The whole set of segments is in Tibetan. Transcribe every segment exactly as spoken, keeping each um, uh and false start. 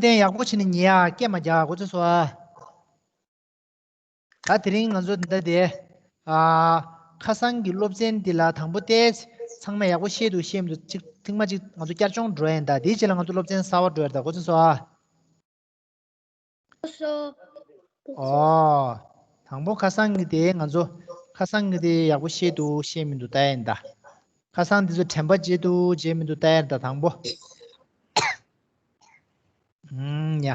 གཏན་ཡག་པོ་བྱས་ནས་ཉན་ཨ། སྐད་མ་རྒྱག་གོ་ཚོད་སོང་ཨ། ད་དེ་རིང་ང་ཚོ་འདི་འདྲ་དེ། ཨ། ཁ་སང་གི་སློབ་ཚན་འདི་ལ་དང་པོ་ཏོག་ཙམ་ཚང་མས་ཡག་པོ་ཤེས་འདུག་ཤེས་མི་འདུག་ཅིག་ཐེངས་མ་ཅིག་ང་ཚོ་བསྐྱར་སྦྱོང་འགྲོ་ཡིན་ད། དེའི་རྗེས་ལ་ང་ཚོ་སློབ་ཚན་གསར་པ་འགྲོ་ཡ་ད། གོ་ཚོད་སོང་ཨ། སོ། ཨོ། དང་པོ་ཁ་སང་གི་དེ་ང་ཚོ་ཁ་སང་གི་དེ་ཡག་པོ་ཤེས་འདུག་ཤེས་མི་འདུག་ལྟ་ཡིན་ད། ཁ་སང་དེ་ཚོ་དྲན་པ་བརྗེད་འདུག་བརྗེད་མི་འདུག་ལྟ་ཡིན་ད་དང་པོ། ཨུམ་ཡ།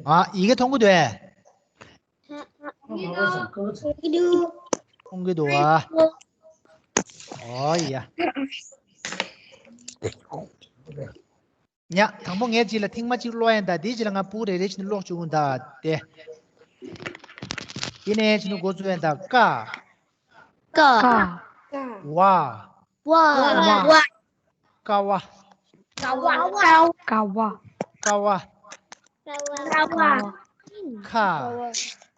ཨ། ཡི་གེ་མཐོང་གི་འདུག་ཨེ། མཐོང་གི་འདུག་ཨ། ཨོ་ཡ། ཉ། དང་པོ་ངས་ཅིག་ལ་ཐེངས་མ་གཅིག་ཀློག་ཡིན་ད། དེའི་རྗེས་ལ་ང་ཕྲུ་གུ་རེ་རེ་བཞིན་ཀློག་བཅུག་གི་ཡིན་ད། དེ། དེ་ནས་བྱས་ནས་འགོ་བཙུགས་ཡིན་ད། ཀ། ཀ། ཀ། ཝ། ཝ། ཝ། ཀ་ཝ། ཀ་ཝ། ཀ་ཝ། ཀ་ཝ། ཀ་ཝ། ཁ།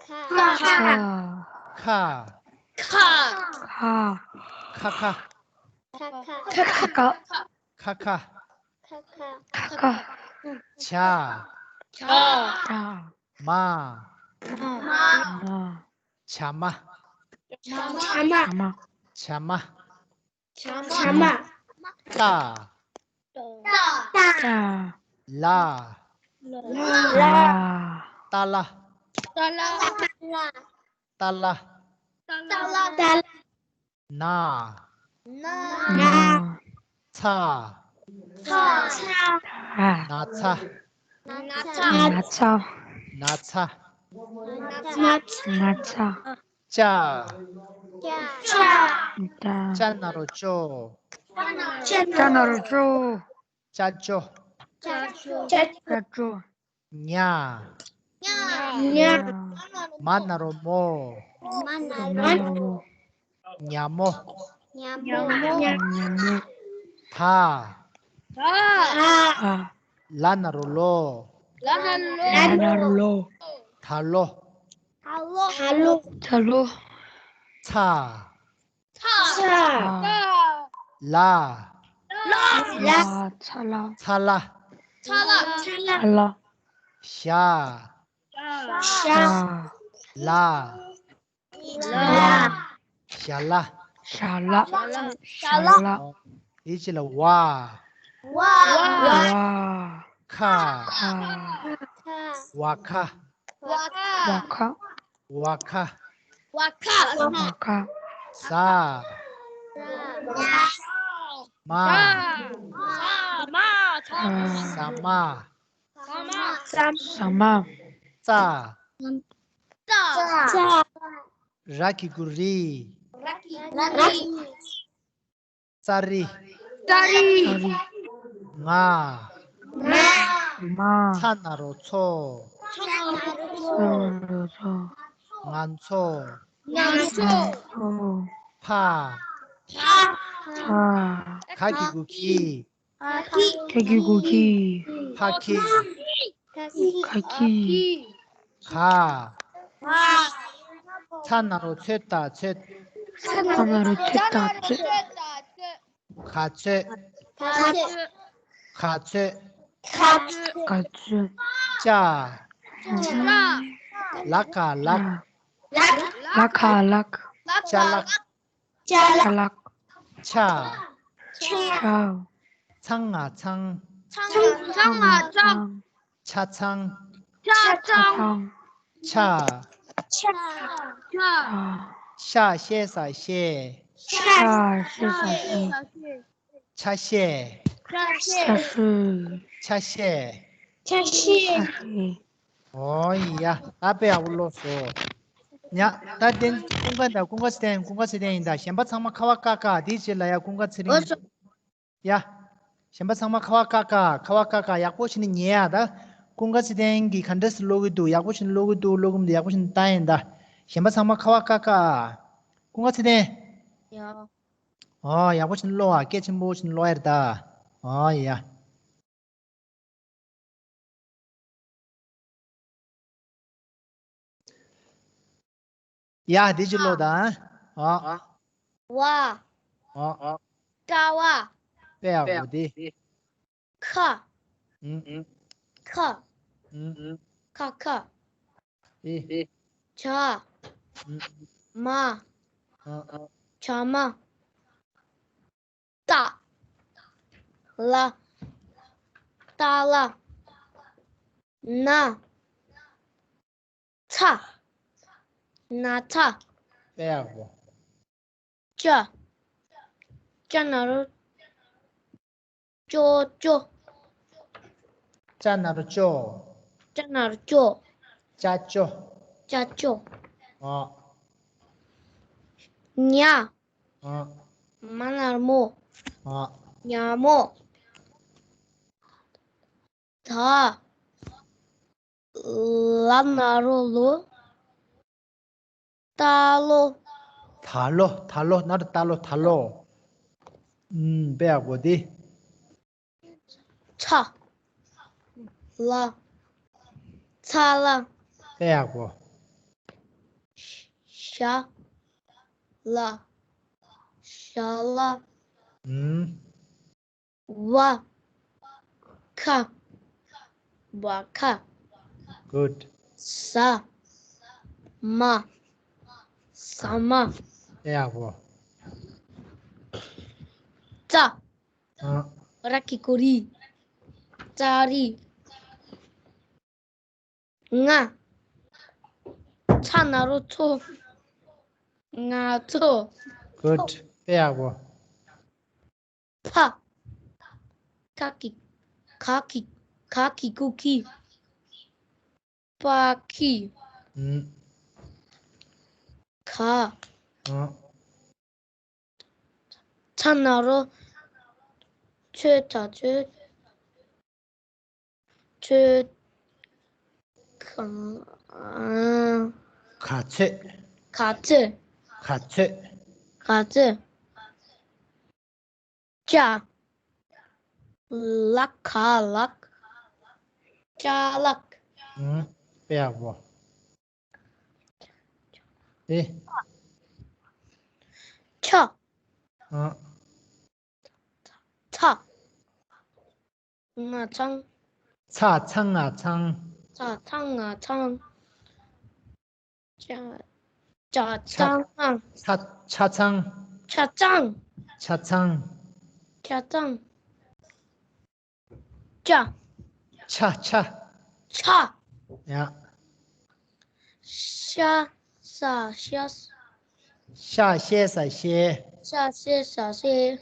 ཁ། ཁ། ཁ། ཁ། ཁ། ཁ། ཁ། ཁ། ཁ། ཁ། ཇ། ཇ། མ། མ། ཇ་མ། ཇ་མ། ཇ་མ། ཇ་མ། ཏ། ཏ། ལ། ལ། ཏ་ལ། ཏ་ལ། ཏ་ལ། ན། ན། ཚ། ཚ། ན་ཚ། ན་ཚ། ན་ཚ། ན་ཚ། ན་ཚ། ན་ཚ། ཅ། ཅ། ཅ། ཅ་ན་རོ་ཅོ། ཅ་ན་རོ་ཅོ། ཅ་ཅོ། ཅ་ཅོ། ཉ། ཉ། མ་ན་རོ་མོ། མ་ན་རོ་མོ། ཉ་མོ། ཉ་མོ། ཉ་མོ། ད། ད། ལ་ན་རོ་ལོ། ལ་ན་རོ་ལོ། ད་ལོ། ད་ལོ། ད་ལོ། ཚ། ཚ། ལ། ལ། ཚ་ལ། ཚ་ལ། ཚ་ལ། ཞ། ཞ། ལ། ཞ་ལ། ཞ་ལ། ཞ་ལ། ཡིད་ཆེས་ལ་ཝ། ཝ། ཁ། ཁ། ཝ་ཁ། ཝ་ཁ། ཝ་ཁ། ཝ་ཁ། ཟ། མ། ཟ་མ། ཟ་མ། ཟ་མ། ཙ། ཙ། ར་གི་གུ་རི། ར་གི་གུ་རི། ཙ་རི། ཙ་རི། ང་། ང་། ཚ་ན་རོ་ཚོ། ཚ་ན་རོ་ཚོ། ང་ཚོ། ང་ཚོ། ཕ། ཕ། ག་གི་གུ་གི། ག་གི་གུ་གི། ཕ་ཁི། ཕ་ཁི། ག། ཚ་ན་རོ་ཚོད་ད་ཚོད། ཚ་ན་རོ་ཚོད་ད་ཚོད། ག་ཚོད། ག་ཚོད། ག་ཚོད། ཅ། ལ་ཀ་ལག། ལ་ཀ་ལག། ཅ་ལག། ཅ་ལག། ཆ། ཆ། ཚང་ང་ཚང་། ཚང་ང་ཚང་། ཆ་ཚང་། ཆ་ཚང་། ཆ། ཤ་ཤེ་ས་ཤེ། ཤ་ཤེ་ས་ཤེ། ཆ་ཤས། ཆ་ཤས། ཆ་ཤས། ཆ་ཤས། ཆ་ཤས། ཨོ་ཡ། ད་དཔེ་ཡག་པོ་ཀློག་སོང་། ཡ། ད་དེ་ཀུན་དགའ་དང་ཀུན་དགའ་ཚེ་བརྟན། ཀུན་དགའ་ཚེ་བརྟན་ཡིན་ད། གཞན་པ་ཚང་མ་ཁ་བ་ཀ་ཀ། དེའི་རྗེས་ལ་ཡ་ཀུན་དགའ་ཚེ་རིང་། ཡ། གཞན་པ་ཚང་མ་ཁ་བ་ཀ་ཀ། ཁ་བ་ཀ་ཀ། ཡག་པོ་བྱས་ནས་ཉན་ཡ་ད། ཀུན་དགའ་ཚེ་བརྟན་གྱིས་ག་འདྲ་སེ་ཀློག་གི་འདུག་ཡག་པོ་བྱས་ནས་ཀློག་གི་འདུག་ཀློག་གི་མི་འདུག་ཡག་པོ་བྱས་ནས་ལྟ་ཡིན་ད། གཞན་པ་ཚང་མ་ཁ་བ་ཀ་ཀ། ཀུན་དགའ་ཚེ་བརྟན། ཡ། ཨོ། ཡག་པོ་བྱས་ནས་ཀློག་ཨ། སྐད་ཆེན་པོ་བྱས་ནས་ཀློག་ཡ་རེད་ད། ཨོ་ཡ། ཡ། དེ་ཅིག་ཀློག་དང་། ཨོ། ཝ། ཨ། ཀ་བ། དཔེ་ཡག་པོ་དེ། ཁ། ཨུམ། ཁ། ཨུམ། ཁ་ཁ། ཨེ། ཇ། ཨུམ། མ། ཨ། ཇ་མ། ཏ། ལ། ཏ་ལ། ན། ཚ། ན་ཚ། དཔེ་ཡག་པོ། ཅ། ཅ་ན་རོ། ཅོ་ཅོ། ཅ་ན་རོ་ཅོ། ཅ་ན་རོ་ཅོ། ཅ་ཅོ། ཅ་ཅོ། ཨ། ཉ། ཨ། མ་ན་རོ་མོ། ཨ། ཉ་མོ། ད། ལ་ན་རོ་ལོ། ད་ལོ། ད་ལོ། ད་ལོ། ན་རོ་ད་ལོ། ད་ལོ། ཨུམ། དཔེ་ཡག་པོ་དེ། ཚ། ལ། ཚ་ལ། དཔེ་ཡག་པོ། ཞ། ལ། ཞ་ལ། ཨུམ། བ། ཁ། བ་ཁ། Good. ཟ། མ། ཟ་མ། ཡག་པོ། ཙ། ཨ། ར་གི་གུ་རི། ཙ་རི། ང་། ཚ་ན་རོ་ཚོ། ང་ཚོ། Good. དཔེ་ཡག་པོ། ཕ། ཁ་གི། ཁ་གི། ཁ་གི་གུ་གི། པ་ཁི། ཨུམ། ཁ། ཨ། ཚ་ན་རོ། ཚོ་ཚ་ཚོ། ཚོ། ཁ། ག་ཚོད། ག་ཚོད། ག་ཚོད། ག་ཚོད། ཅ། ལ་ག་ལག་ཅ་ལག་ཨུམ། དཔེ་ཡག་པོ། ཨེ། ཆ། ཨ། ཚ། ང་ཚང་། ཚ་ཚང་ང་ཚང་། ཚ་ཚང་ང་ཚང་། ཆ། ཆ་ཆ་ཚང་། ཚ་ཆ་ཚང་། ཆ་ཚང་། ཆ་ཚང་། ཆ་ཚང་། ཅ། ཆ་ཆ། ཆ། ཡ། ཤ་ས་ཤ། ཤ་ཤེ་ས་ཤེ། ཤ་ཤེ་ས་ཤེ།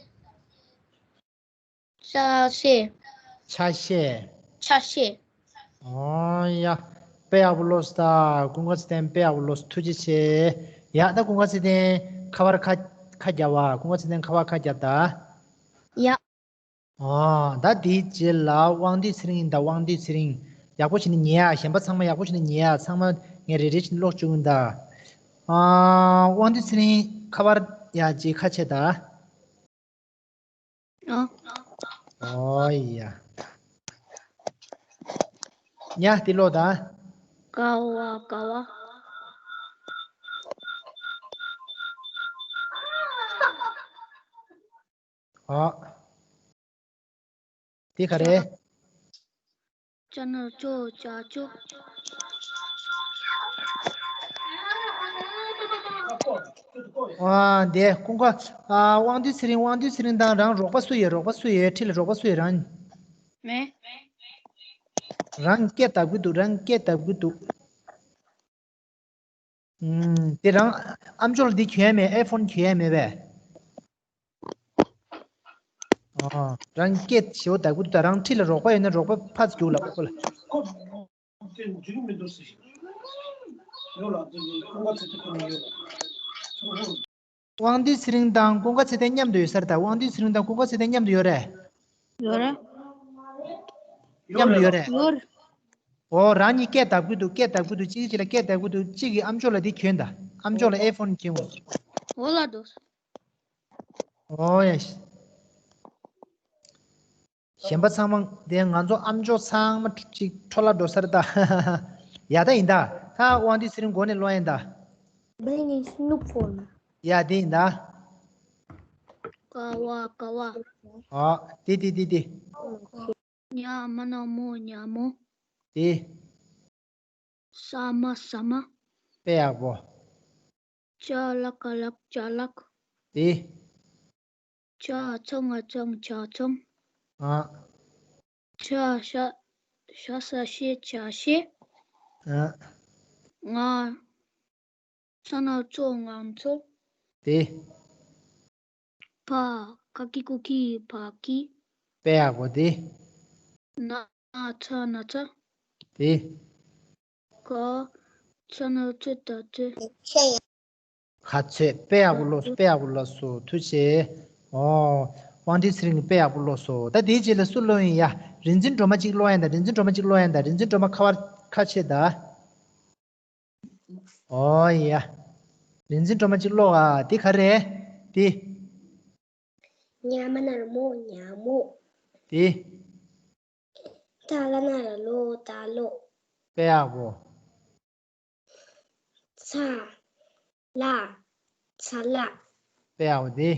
ཆ་ཤེས། ཆ་ཤེས། ཆ་ཤེས། ཨོ་ཡ། དཔེ་ཡག་པོ་ཀློག་སོང་ད། ཀུན་དགའ་ཚེ་བརྟན། དཔེ་ཡག་པོ་ཀློག་སོང་། ཐུགས་རྗེ་ཆེ། ཡ། ད་ཀུན་དགའ་ཚེ་བརྟན་ཁ་པར་ཁ་ཁ་རྒྱབ་པ། ཀུན་དགའ་ཚེ་བརྟན་ཁ་པར་ཁ་རྒྱབ་ད། ཡ། ཨོ། ད་དེའི་རྗེས་ལ་དབང་འདུས་ཚེ་རིང་ཡིན་ད། དབང་འདུས་ཚེ་རིང་། ཡག་པོ་བྱས་ནས་ཉན་ཨ། གཞན་པ་ཚང་མ་ཡག་པོ་བྱས་ནས་ཉན་ཨ། ཚང་མ་ངས་རེ་རེ་བྱས་ནས་ཀློག་བཅུག་ཡིན་ད། ཨ། དབང་འདུས་ཚེ་རིང་ཁ་པར་ཡ་ཅིག་ཁ་ཕྱེ་ད། ཨ། ཨོ་ཡ། ཉ་དེ་ཀློག་ད། ཀ་བ་ཀ་བ། ཨ། དེ་ག་རེད། ཅ་ན་ཅོ་ཅ་ཅོ། ཨ། འདི་ཀུན་དགའ། ཨ། དབང་འདུས་ཚེ་རིང་། དབང་འདུས་ཚེ་རིང་དང་རང་རོགས་པ་སུ་ཡོད། རོགས་པ་སུ་ཡོད། འཁྲིས་ལ་རོགས་པ་སུ་ཡོད། རང་། མེད། རང་སྐད་བརྡབ་གི་འདུག་རང་སྐད་བརྡབ་གི་འདུག་ཨུམ། དེ་རང་ཨ་མཆོག་ལ་འདི་གྱོན་ཡ་མེད། ཨའི་ཕོན་གྱོན་ཡ་མེད་པས། ཨ། རང་སྐད་ཞེ་པོ་བརྡབ་གི་འདུག་ད་རང་འཁྲིས་ལ་རོགས་པ་ཡོད་ན་རོགས་པ་ཕར་ཚུར་རྒྱུགས་ལ་ཁོ་ལ། དབང་འདུས་ཚེ་རིང་དང་ཀུན་དགའ་ཚེ་བརྟན་མཉམ་དུ་ཡོད་ས་རེད་ད། དབང་འདུས་ཚེ་རིང་དང་ཀུན་དགའ་ཚེ་བརྟན་མཉམ་དུ་ཡོད་རེད། ཡོད་རེད། མཉམ་དུ་ཡོད་རེད། ཡོད་རེད། ཨོ། རང་གཉིས་སྐད་བརྡབ་གི་འདུག་སྐད་བརྡབ་གི་འདུག་གཅིག་གིས་གཅིག་ལ་སྐད་བརྡབ་གི་འདུག་གཅིག་གིས་ཨ་མཆོག་ལ་འདི་གྱོན་ད། ཨ་མཆོག་ལ་ཨའི་ཕོན་གྱོན་འོ། འོ་ལ་འདུག་ཨོ་ཡ། གཞན་པ་ཚང་མ་དེ་ང་ཚོ་ཨ་མཆོག་ཚང་མ་ཅིག་འཕྲོ་བརླག་འགྲོ་ས་རེད་ད། ཡ་ད་ཡིན་ད། ད་དབང་འདུས་ཚེ་རིང་མགོ་ནས་སློང་ཡིན་ད། Bringing Snoop for me. ཡ་དེ་ཡིན་ད། ཀ་བ་ཀ་བ། ཨ། དེ་དེ་དེ་དེ། ཉ་མ་ན་མོ་ཉ་མོ། དེ། ས་མ་ཟ་མ། དཔེ་ཡག་པོ། ཅ་ལ་ཀ་ལག་ཅ་ལག། དེ། ཆ་ཚང་ང་ཚང་ཆ་ཚང་། ཨ། ཆ་ཤ་ཤ་ས་ཤེ་ཆ་ཤེ། ཨ། ང་ཚ་ན་ཚོ་ང་ཚོ། དེ། ཕ་ཁ་ཀི་ཀུ་ཀི་ཕ་ཀི། དཔེ་ཡག་པོ་དེ། ན་ཚ་ན་ཚ། དེ། ག་ཚ་ན་ཚོད་ད་ཚོད། ག་ཚོད། དཔེ་ཡག་པོ་ཀློག་སོང་། དཔེ་ཡག་པོ་ཀློག་སོང་། ཐུགས་རྗེ་ཆེ། ཨོ། དབང་འདུས་ཚེ་རིང་གིས་དཔེ་ཡག་པོ་ཀློག་སོང་། ད་དེའི་རྗེས་ལ་སུ་ཀློག་ཡིན་ཡ། རིག་འཛིན་སྒྲོལ་མ་གཅིག་ཀློག་ཡིན་ད། རིག་འཛིན་སྒྲོལ་མ་གཅིག་ཀློག་ཡིན་ད། རིག་འཛིན་སྒྲོལ་མ་ཁ་བར་ཁ་ཕྱེ་ད། ཨོ་ཡ། རིག་འཛིན་སྒྲོལ་མ་གཅིག་ཀློག་ཨ། དེ་ག་རེ། དེ། ཉ་མ་ན་རོ་མོ་ཉ་མོ། དེ། ཏ་ལ་ན་རོ་ལོ་ཏ་ལོ། དཔེ་ཡག་པོ། ཚ་ལ་ཚ་ལ། དཔེ་ཡག་པོ་དེ།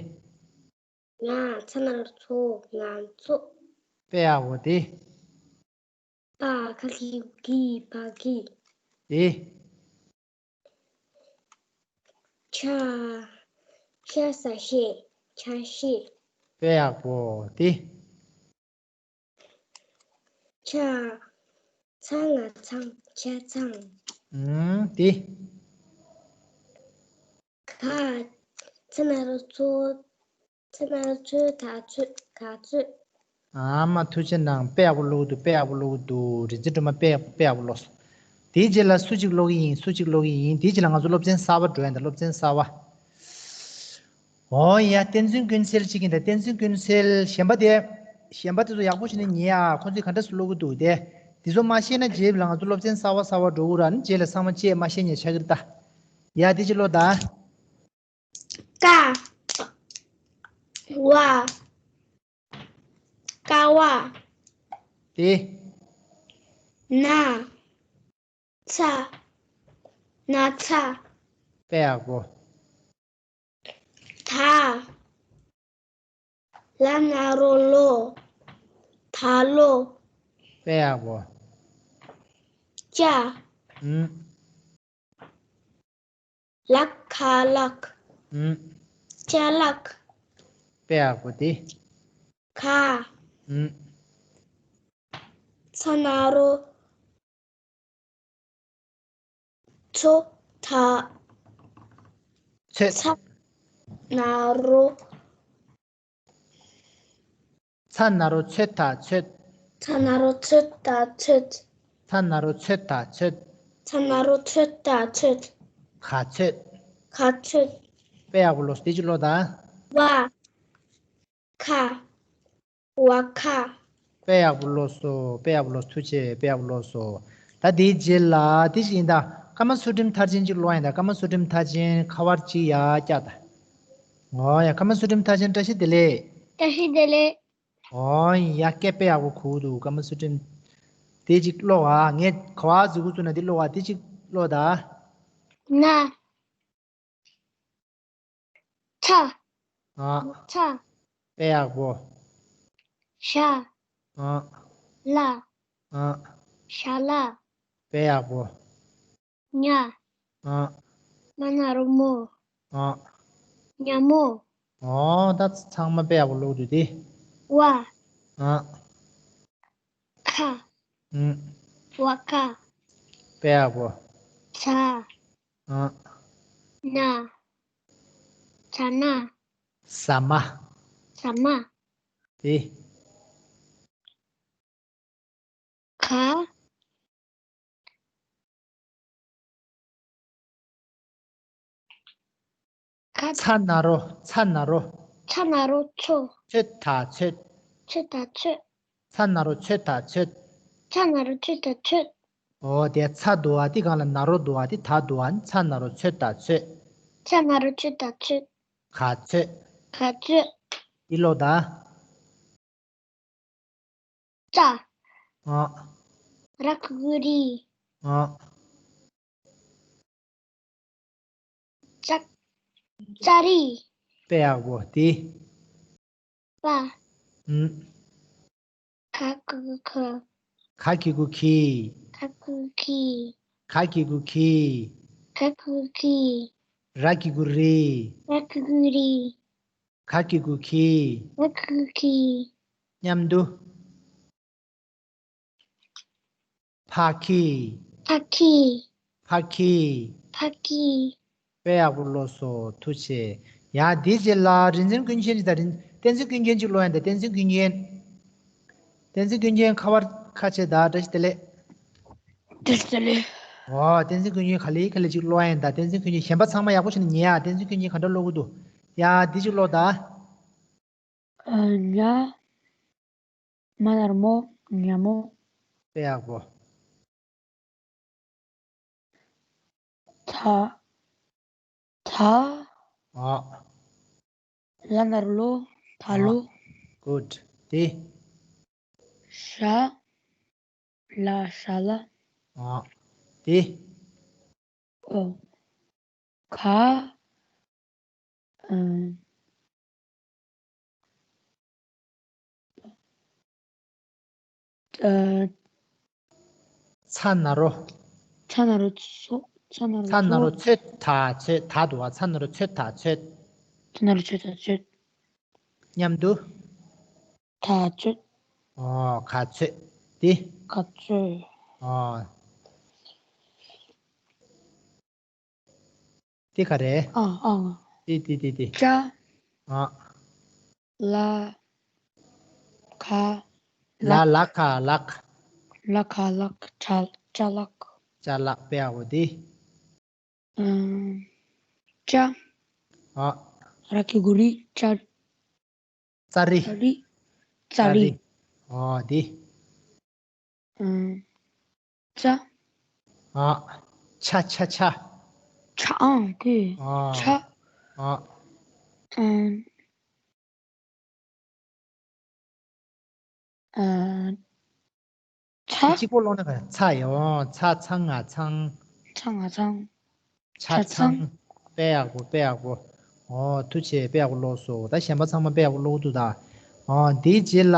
ང་ཚ་ན་རོ་ཚོ་ང་ཚོ། དཔེ་ཡག་པོ་དེ། པ་ཁ་ཁི་གི་པ་གི། དེ། ཆ་ཤ་ས་ཤེ་ཆ་ཤེ། དཔེ་ཡག་པོ་དེ། ཆ་ཚ་ང་ཚང་ཆ་ཚང་། ཨུམ། དེ། ག་ཚ་ན་རོ་ཚོ་ཚ་ན་རོ་ཚོད་ད་ཚོད་ག་ཚོད། ཨ་མ་ཐུགས་རྗེ་གནང་། དཔེ་ཡག་པོ་ཀློག་འདུག་དཔེ་ཡག་པོ་ཀློག་འདུག་རིག་འཛིན་སྒྲོལ་མ་དཔེ་ཡག་དཔེ་ཡག་པོ་ཀློག་སོང་། དེའི་རྗེས་ལ་སུ་གཅིག་ཀློག་གི་ཡིན། སུ་གཅིག་ཀློག་གི་ཡིན། དེའི་རྗེས་ལ་ང་ཚོ་སློབ་ཚན་གསར་པ་འགྲོ་ཡ་ད། སློབ་ཚན་གསར་པ། འོ་ཡ། བསྟན་འཛིན་ཀུན་གསལ་གཅིག་ཡིན་ད། བསྟན་འཛིན་ཀུན་གསལ། གཞན་པ་དེ། གཞན་པ་དེ་ཚོ་ཡག་པོ་བྱས་ནས་ཉན་ཡ། ཁོང་ཚོས་ག་འདྲ་སེ་ཀློག་གི་འདུག་དེ། དེ་ཚོ་མ་ཤེས་ན་རྗེས་ལ་ང་ཚོ་སློབ་ཚན་གསར་པ་གསར་པ་འགྲོ་གི་ར། ནི་རྗེས་ལ་ཚང་མ་བཅས་མ་ཤེས་ཉན་ཆགས་ཀྱི་རེད་ད། ཡ། དེ་གཅིག་ཀློག་ད། ཀ་བ། ཀ་བ། དེ། ན་ཚ། ན་ཚ། དཔེ་ཡག་པོ། ད་ལ་ན་རོ་ལོ། ད་ལོ། དཔེ་ཡག་པོ། ཅ། ཨུམ། ལ་ཁ་ལག་ཨུམ། ཅ་ལག་དཔེ་ཡག་པོ་དེ། ག་ཨུམ། ཚ་ན་རོ་ཚོ་ད། ཚོད། ཚ་ན་རོ། ཚ་ན་རོ་ཚོད་ད་ཚོད། ཚ་ན་རོ་ཚོད་ད་ཚོད། ཚ་ན་རོ་ཚོད་ད་ཚོད། ཚ་ན་རོ་ཚོད་ད་ཚོད། ག་ཚོད། ག་ཚོད། དཔེ་ཡག་པོ་ཀློག་སོང་། དེ་གཅིག་ཀློག་དང་། བ། ཁ། བ་ཁ། དཔེ་ཡག་པོ་ཀློག་སོང་། དཔེ་ཡག་པོ་ཀློག་སོང་། ཐུགས་རྗེ་ཆེ། དཔེ་ཡག་པོ་ཀློག་སོང་། ད་དེའི་རྗེས་ལ་དེ་ཞིག་ཡིན་ད། ཀརྨ་ཚུལ་ཁྲིམས་མཐར་ཕྱིན་གཅིག་ཀློག་ཡིན་ད། ཀརྨ་ཚུལ་ཁྲིམས་མཐར་ཕྱིན་ཁ་པར་གཅིག་ཡར་བཀྱག་ད། འོ་ཡ། ཀརྨ་ཚུལ་ཁྲིམས་མཐར་ཕྱིན་བཀྲ་ཤིས་བདེ་ལེགས། བཀྲ་ཤིས་བདེ་ལེགས། འོ་ཡ། སྐད་དཔེ་ཡག་པོ་གོ་འདུག་ཀརྨ་ཚུལ་ཁྲིམས། དེ་གཅིག་ཀློག་ཨ། ངས་ག་བ་ཟེར་གོ་ཚུལ་ན་དེ་ཀློག་ཨ། དེ་གཅིག་ཀློག་ད། ན། ཚ། ཨ། ཚ། དཔེ་ཡག་པོ། ཞ། ཨ། ལ། ཨ། ཞ་ལ། དཔེ་ཡག་པོ། ཉ། ཨ། མ་ན་རོ་མོ། ཨ། ཉ་མོ། ཨོ། ད་ཚང་མ་དཔེ་ཡག་པོ་ཀློག་འདུག་དེ། བ། ཨ། ཁ། ཨུམ། བ་ཁ། དཔེ་ཡག་པོ། ཇ། ཨ། ན། ཇ་ན། ཟ་མ། ཟ་མ། དེ། ག་ག་ཚ་ན་རོ། ཚ་ན་རོ། ཚ་ན་རོ་ཚོ། ཚོད་ད་ཚོད། ཚོད་ད་ཚོད། ཚ་ན་རོ་ཚོད་ད་ཚོད། ཚ་ན་རོ་ཚོད་ད་ཚོད། འོ་དེ་ཚ་འདུག་ཨ། དེ་སྒང་ལ་ན་རོ་འདུག་ཨ། དེ་ད་འདུག་ཨ། ཚ་ན་རོ་ཚོད་ད་ཚོད། ཚ་ན་རོ་ཚོད་ད་ཚོད། ག་ཚོད། ག་ཚོད། འདི་ཀློག་དང་། ཙ། ཨ། ར་གི་གུ་རི། ཨ། ཙ། ཙ་རི། དཔེ་ཡག་པོ་དེ། པ། ཨུམ། ག་གི་གུ་གི། ག་གི་གུ་གི། ག་གི་གུ་གི། ག་གི་གུ་གི། ར་གི་གུ་རི། ར་གི་གུ་རི། ག་གི་གུ་གི། ག་གི་གུ་གི། མཉམ་དུ། ཕ་གི། ཕ་གི། ཕ་གི། ཕ་གི། དཔེ་ཡག་པོ་ཀློག་སོང་། ཐུགས་རྗེ་ཆེ། ཡ། དེའི་རྗེས་ལ་རིན་ཆེན་ཀུན་མཁྱེན་གྱིས་དང་། རིན། བསྟན་འཛིན་ཀུན་མཁྱེན་གཅིག་ཀློག་ཡིན་ད། བསྟན་འཛིན་ཀུན་མཁྱེན། བསྟན་འཛིན་ཀུན་མཁྱེན། ཁ་པར་ཁ་ཕྱེ་དང་། བཀྲ་ཤིས་བདེ་ལེགས། བཀྲ་ཤིས་བདེ་ལེགས། ཨོ། བསྟན་འཛིན་ཀུན་མཁྱེན། ག་ལེ་ག་ལེ་གཅིག་ཀློག་ཡིན་ད། བསྟན་འཛིན་ཀུན་མཁྱེན། གཞན་པ་ཚང་མ་ཡག་པོ་བྱས་ནས་ཉན་ཨ། བསྟན་འཛིན་ཀུན་མཁྱེན་ག་འདྲ་ཀློག་གི་འདུག། ཡ། འདི་གཅིག་ཀློག་དང་། ཨ། ཉ། མ་ན་རོ་མོ། ཉ་མོ། དཔེ་ཡག་པོ། ད། ད། ཨ། ལ་ན་རོ་ལོ། ད་ལོ། Good. དེ། ཞ། ལ། ཞ་ལ། ཨ། དེ། ཨོ། ག། ཨ། ཨ། ཚ་ན་རོ། ཚ་ན་རོ་ཚོ། ཚ་ན་རོ་ཚ་ན་རོ་ཚོ། ཚོད་ད་ཚོད། ད་འདུག་བ། ཚ་ན་རོ་ཚོད་ད་ཚོད། ཚ་ན་རོ་ཚོད་ད་ཚོད། མཉམ་དུ། ད་ཚོད། ཨོ། ག་ཚོད། དེ། ག་ཚོད། ཨོ། དེ་ག་རེད། ཨ། ཨ། དེ་དེ་དེ་དེ། ཅ། ཨ། ལ། ག། ལ། ལ། ལ་ག་ལག། ལ་ག་ལག། ཅ། ཅ་ལག། ཅ་ལག། དཔེ་ཡག་པོ་དེ། ཨ། ཅ། ཨ། ར་གི་གུ་རི། ཅ། ཙ་རི། ཙ་རི། ཙ་རི། ཙ་རི། ཨོ། དེ། ཨ། ཙ། ཨ། ཆ། ཆ། ཆ། ཆ། ཨང་། གི། ཨ། ཆ། ཨ། ཨ། ཨ། ཚ། གཅིག་པོ་ཀློག་ན་ག་རེ། ཚ་ཡོང་། ཚ། ཚ་ང་ཚང་། ཚ་ང་ཚང་། ཆ་ཚང་། ཆ་ཚང་། དཔེ་ཡག་པོ། དཔེ་ཡག་པོ། ཨོ། ཐུགས་རྗེ་ཆེ། དཔེ་ཡག་པོ་ཀློག་སོང་། ད་གཞན་པ་ཚང་མ་དཔེ་ཡག་པོ་ཀློག་འདུག་ད། ཨོ། དེའི་རྗེས་ལ་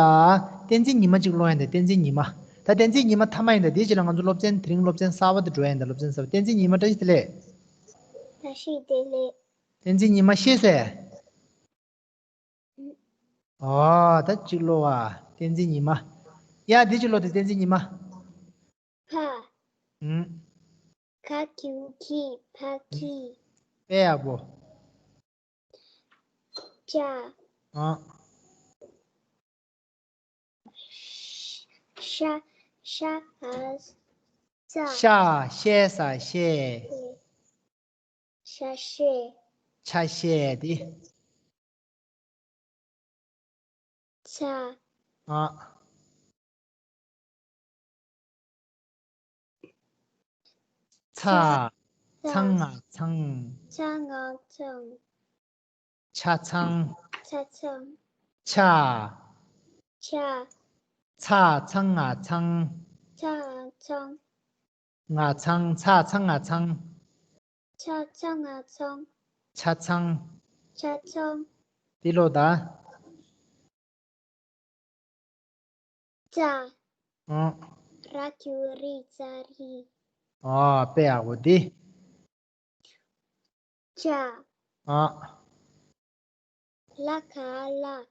བསྟན་འཛིན་ཉི་མ་གཅིག་ཀློག་ཡིན་ད། བསྟན་འཛིན་ཉི་མ། ད་བསྟན་འཛིན་ཉི་མ་མཐའ་མ་ཡིན་ད། དེའི་རྗེས་ལ་ང་ཚོ་སློབ་ཚན། དེ་རིང་སློབ་ཚན་གསར་པ་དེ་འགྲོ་ཡིན་ད། སློབ་ཚན་གསར་པ། བསྟན་འཛིན་ཉི་མ། བཀྲ་ཤིས་བདེ་ལེགས། བཀྲ་ཤིས་བདེ་ལེགས། བསྟན་འཛིན་ཉི་མ་ཤེས་སོང་། ཨོ། ད་གཅིག་ཀློག་ཨ། བསྟན་འཛིན་ཉི་མ། ཡ། འདི་གཅིག་ཀློག་དང་། བསྟན་འཛིན་ཉི་མ། ཕ། ཨུམ། ག་གི་གུ་གི། ཕ་གི། དཔེ་ཡག་པོ། ཅ། ཨ། ཤ། ཤ། ཨ། ཤ། ཤ། ཤ་ས་ཤེས། ཤ་ཤེས། ཆ་ཤེས་དེ། ཚ། ཨ། ཚ། ཚ། ཚང་ང་ཚང་། ཚ་ང་ཚང་། ཆ་ཚང་། ཆ་ཚང་། ཆ། ཆ། ཚ། ཚང་ང་ཚང་། ཚ་ང་ཚང་། ང་ཚང་། ཚ། ཚང་ང་ཚང་། ཚ། ཚང་ང་ཚང་། ཆ་ཚང་། ཆ་ཚང་། དེ་ཀློག་དང་། ཙ། ཨང་། ར་གི་གུ་རི། ཙ་རི། ཨ། དཔེ་ཡག་པོ་འདི། ཅ། ཨང་། ལ་ག་ལག།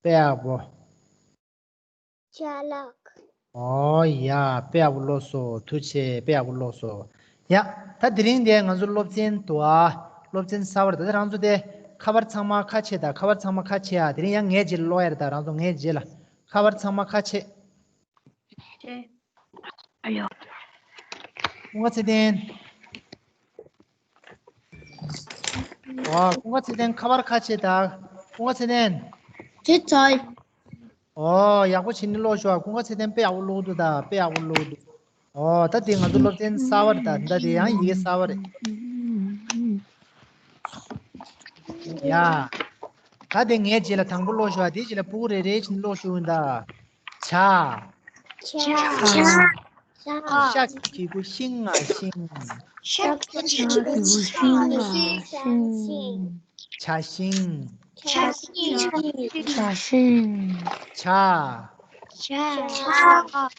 དཔེ་ཡག་པོ། ཅ་ལག། ཨོ་ཡ། དཔེ་ཡག་པོ་ཀློག་སོང་། ཐུགས་རྗེ་ཆེ། དཔེ་ཡག་པོ་ཀློག་སོང་། ཡ། ད་དེ་རིང་འདི་ང་ཚོ་སློབ་ཚན་དུ་ཨ། སློབ་ཚན་གསར་པ་རེད། ད་ལྟ་རང་ཚོ་དེ་ཁ་པར་ཚང་མ་ཁ་ཕྱེ་དང་། ཁ་པར་ཚང་མ་ཁ་ཕྱེ་ཨ། དེ་རིང་ཡང་ངའི་རྗེས་ལ་ཀློག་ཡ་རེད། ད་རང་ཚོ་ངའི་རྗེས་ལ། ཁ་པར་ཚང་མ་ཁ་ཕྱེ། ཨ་ཡོ། ཀུན་དགའ་ཚེ་བརྟན། ཨོ། ཀུན་དགའ་ཚེ་བརྟན། ཁ་པར་ཁ་ཕྱེ་དང་། ཀུན་དགའ་ཚེ་བརྟན། ཅི་ཚོད། ཨོ། ཡག་པོ་བྱས་ནས་ཀློག་ཤོག། ཀུན་དགའ་ཚེ་བརྟན་དཔེ་ཡག་པོ་ཀློག་འདུག་ད། དཔེ་ཡག་པོ་ཀློག་འདུག། ཨོ། ད་དེ་ང་ཚོ་སློབ་ཚན་གསར་པ་རེད། ད་ད་དེ་ཡང་ཡི་གེ་གསར་པ་རེད། ཡ། ད་དེ་ངའི་རྗེས་ལ་དང་པོ་ཀློག་ཤོག། དེའི་རྗེས་ལ་ཕྲུ་གུ་རེ་རེ་བཞིན་ཀློག་ཤོག་ཡིན་ད། ཇ། ཇ། ཇ། ཤ་གི་གུ་ཤིང་ང་ཤིང་། ཤ་གི་གུ་ཤིང་ང་ཤིང་། ཇ་ཤིང་། བྱ་ཤིང་། བྱ་ཤིང་། བྱ། བྱ།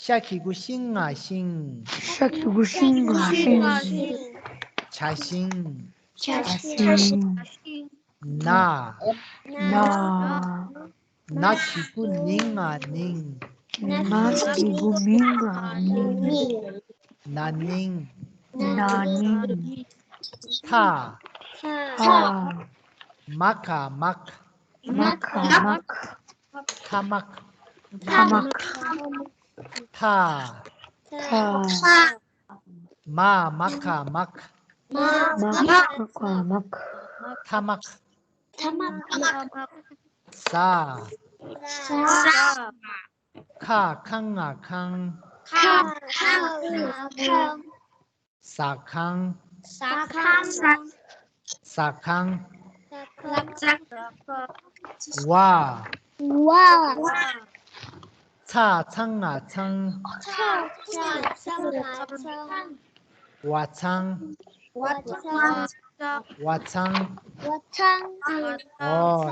ཤ་གི་གུ་ཤིང་ང་ཤིང་། ཤ་གི་གུ་ཤིང་ང་ཤིང་། བྱ་ཤིང་། བྱ་ཤིང་། ན། ན། ན་གི་གུ་ནིང་ང་ནིང་། ན་གི་གུ་ནིང་ང་ནིང་། ན་ནིང་། ན་ནིང་། ཐ། ཐ། མ་ག་མག་མ་ག་མག་ཐ་མག་ཐ་མག་ཐ། ཐ། མ་མ་ག་མག་མ་མ་ག་མག་ཐ་མག་ཐ་མག་ཟ། ཟ། ཁ་ཁ་ང་ཁང་། ཁ་ཁ་ང་ཁང་། ཟ་ཁང་། ཟ་ཁང་། ཟ་ཁང་། ཝ། ཝ། ཚ་ཚ་ང་ཚང་། ཚ་ཚ་ང་ཚང་། ཝ་ཚང་། ཝ་ཚང་། ཝ་ཚང་། ཝ་ཚང་། ཨོ།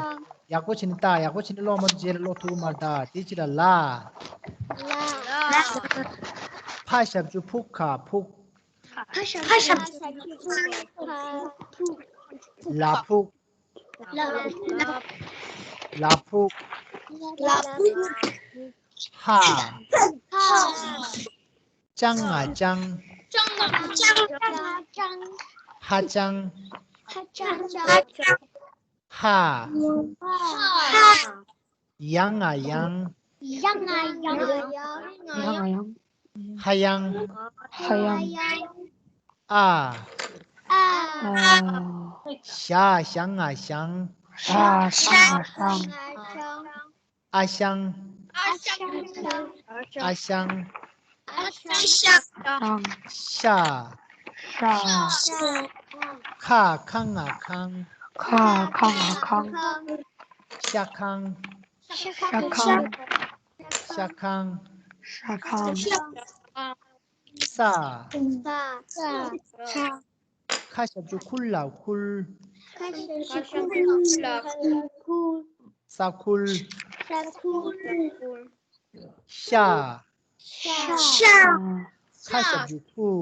ཡག་པོ་བྱས་ནས་ལྟ། ཡག་པོ་བྱས་ནས་ཀློག་མ་ཐུབ་རྗེས་ལ་ཀློག་ཐུབ་ཀྱི་མ་རེད་ད། དེ་ཕྱིར་ལ། ལ། ཕ་ཞབས་ཀྱུ་ཕུ་ག་ཕུག་ཕ་ཞབས་ཕུ་ག་ཕུག་ལ་ཕུག་ལ་ཕུག་ཧ། ཅང་ང་ཅང་། ཅང་ང་ཅང་། ཧ་ཅང་། ཧ་ཅང་། ཧ། ཡང་ང་ཡང་། ཡང་ང་ཡང་། ཡང་ང་ཡང་། ཧ་ཡང་། ཧ་ཡང་། ཨ། ཨ། ཞ་ཞ་ང་ཞང་། ཞ་ཞ་ང་ཞང་། ཨ་ཞང་། ཨ་ཞང་། ཨ་ཞང་། ཨ་ཞང་། ཤ། ཤ། ཁ་ཁ་ང་ཁང་། ཁ་ཁ་ང་ཁང་། ཤ་ཁང་། ཤ་ཁང་། ཤ་ཁང་། ཤ་ཁང་། ས། ས། ཁ་ཞབས་ཀྱུ་ཁུ་ལ་ཁུལ། ཁ་ཞབས་ཀྱུ་ཁུ་ལ་ཁུལ། ས་ཁུལ། ས་ཁུལ། ཤ། ཤ། ཤ། ཁ་ཞབས་ཀྱུ་ཁུ།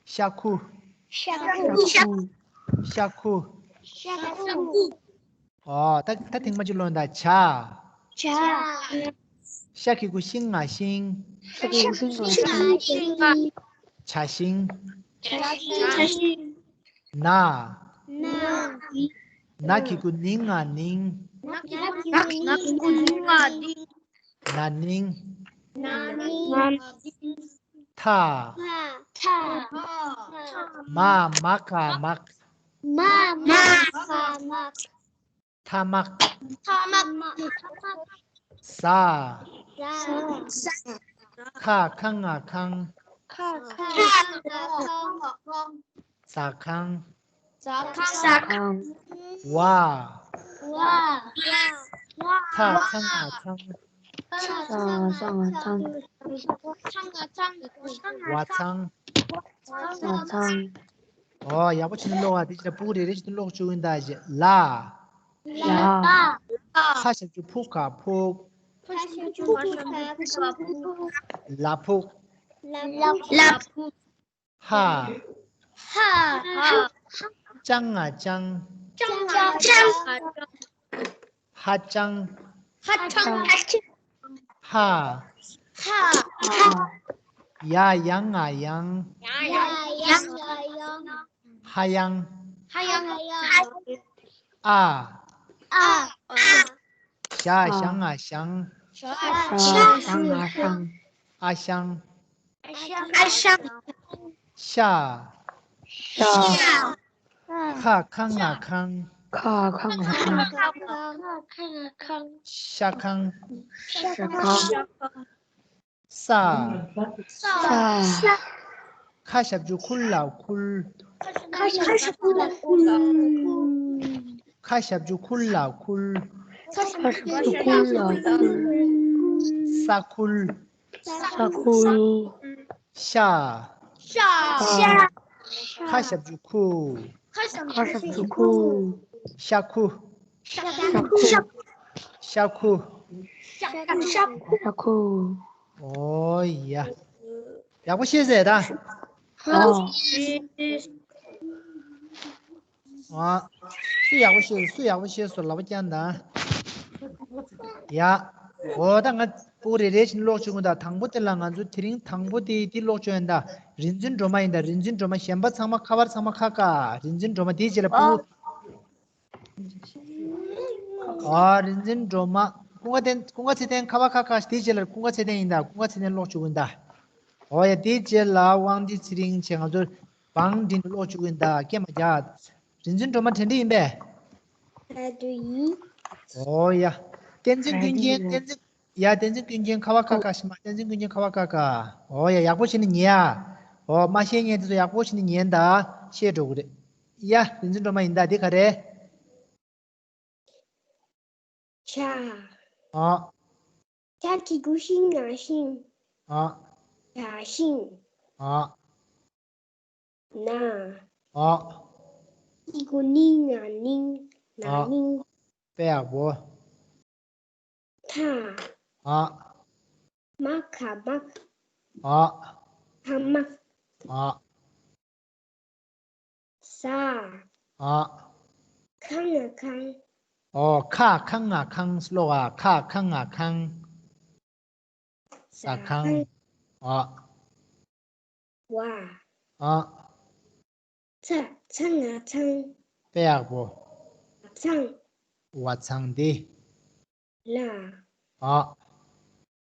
ཤ་ཁུ། ཤ་ཁུ། ཤ་ཁུ། ཨོ། ད་ད་ཐེངས་མ་གཅིག་ལོན་ད། བྱ། བྱ། ཤ་གི་གུ་ཤིང་ང་ཤིང་། ཤ་གི་གུ་ཤིང་ང་ཤིང་། བྱ་ཤིང་། བྱ་ཤིང་། ན། ན། ན་གི་གུ་ནིང་ང་ནིང་། ན་གི་གུ་ནིང་ང་ནིང་། ན་ནིང་། ན་ནིང་། ཐ། ཐ། མ་མ་ག་མག་མ་མ་ག་མག་ཐ་མག་ཐ་མག་ཟ། ཟ། ཁ་ཁ་ང་ཁང་། ཁ་ཁ་ང་ཁང་། ཟ་ཁང་། ཟ་ཁང་། ཟ་ཁང་། ཝ། ཝ། ཚ་ཚ་ང་ཚང་། ཚ་ཚ་ང་ཚང་། ཝ་ཚང་། ཝ་ཚང་། ཨོ། ཡག་པོ་བྱས་ནས་ཀློག་ཨ། དེ་ཕྱིར་ཕྲུ་གུ་རེ་རེ་བཞིན་དུ་ཀློག་བཅུག་ཡིན་ད། ལ། ལ། ཁ་ཞབས་ཀྱུ་ཕུ་ག་ཕུག་ཁ་ཞབས་ཀྱུ་ཕུ་ག་ཕུག་ལ་ཕུག་ལ་ཕུག་ཧ། ཧ། ཅང་ང་ཅང་། ཅང་ང་ཅང་། ཧ་ཅང་། ཧ་ཅང་། ཧ། ཧ། ཡ་ཡང་ང་ཡང་། ཡ་ཡང་ང་ཡང་། ཧ་ཡང་། ཧ་ཡང་། ཨ། ཨ། ཞ་ཞ་ང་ཞང་། ཞ་ཞ་ང་ཞང་། ཨ་ཞང་། ཨ་ཞང་། ཤ། ཤ། ཁ་ཁ་ང་ཁང་། ཁ་ཁ་ང་ཁང་། ཤ་ཁང་། ཤ་ཁང་། ས། ས། ཁ་ཞབས་ཀྱུ་ཁུ་ལ་ཁུལ། ཁ་ཞབས་ཀྱུ་ཁུ་ལ་ཁུལ། ཁ་ཞབས་ཀྱུ་ཁུ་ལ་ཁུལ། ཁ་ཞབས་ཀྱུ་ཁུ་ལ་ཁུལ། ས་ཁུལ། ས་ཁུལ། ཤ། ཤ། ཤ། ཁ་ཞབས་ཀྱུ་ཁུ། ཁ་ཞབས་ཀྱུ་ཁུ། ཤ་ཁུ། ཤ་ཁུ། ཤ་ཁུ། ཤ་ཁུ། ཨོ་ཡ། ཡག་པོ་ཤེས་ཟེར་ད། ཨོ། ཨ། སུ་ཡག་པོ་ཤེས། སུ་ཡག་པོ་ཤེས་སོང་ལབ་ཀྱང་ད། ཡ། འོ་ད་ང་ཕྲུ་གུ་རེ་རེ་བཞིན་ཀློག་བཅུག་གི་ཡིན་ད། དང་པོ་དེ་ལ་ང་ཚོ་དེ་རིང་དང་པོ་དེ་དེ་ཀློག་བཅུག་ཡིན་ད། རིག་འཛིན་སྒྲོལ་མ་ཡིན་ད། རིག་འཛིན་སྒྲོལ་མ། གཞན་པ་ཚང་མ་ཁ་པར་ཚང་མ་ཁ་ཁ། རིག་འཛིན་སྒྲོལ་མ་དེའི་རྗེས་ལ་ཕྲུ་གུ། ཨ། རིག་འཛིན་སྒྲོལ་མ། ཀུན་དགའ་བསྟན། ཀུན་དགའ་ཚེ་བརྟན་ཁ་པར་ཁ་ཁ། དེའི་རྗེས་ལ་ཀུན་དགའ་ཚེ་བརྟན་ཡིན་ད། ཀུན་དགའ་ཚེ་བརྟན་ཀློག་བཅུག་གི་ཡིན་ད། འོ་ཡ། དེའི་རྗེས་ལ་དབང་འདུས་ཚེ་རིང་བྱས་ང་ཚོ་བང་སྒྲིག་ནས་ཀློག་བཅུག་གི་ཡིན་ད། སྐད་མ་རྒྱག་རིག་འཛིན་སྒྲོལ་མ་དྲན་འདྲི་ཡིན་པས། ཨ་འདྲི་ཡིན། ཨོ་ཡ། བསྟན་འཛིན་ཀུན་མཁྱེན། བསྟན་འཛིན། ཡ། བསྟན་འཛིན་ཀུན་མཁྱེན་ཁ་བ་ཁ་ཁ་ཤི་མ། བསྟན་འཛིན་ཀུན་མཁྱེན་ཁ་བ་ཁ་ཁ། ཨོ་ཡ། ཡག་པོ་བྱས་ནས་ཉན་ཨ། ཨོ། མ་ཤེས་མཁན་དེ་ཚོ་ཡག་པོ་བྱས་ནས་ཉན་ད། ཤེས་འགྲོ་གི་རེད། ཡ། རིག་འཛིན་སྒྲོལ་མ་ཡིན་ད། འདི་ག་རེད། ཤ། ཨ། ཤ་གི་གུ་ཤིང་ང་ཤིང་། ཨ། ཤ་ཤིང་། ཨ། ན། ཨ། ཨི་གུ་ནི་ང་ནིང་། ན་ཨ། ནིང་། དཔེ་ཡག་པོ། ཐ། ཨ། མ་ག་མག་ཨ། ཐ་མག་ཨ། ཟ། ཨ། ཁ་ང་ཁང་། ཨོ། ཁ་ཁ་ང་ཁང་ཀློག་ཨ། ཁ་ཁ་ང་ཁང་། ཟ་ཁང་། ཨ། བ། ཨ། ཚ། ཚ་ང་ཚང་། དཔེ་ཡག་པོ། བ་ཚང་། བ་ཚང་འདི། ལ། ཨ།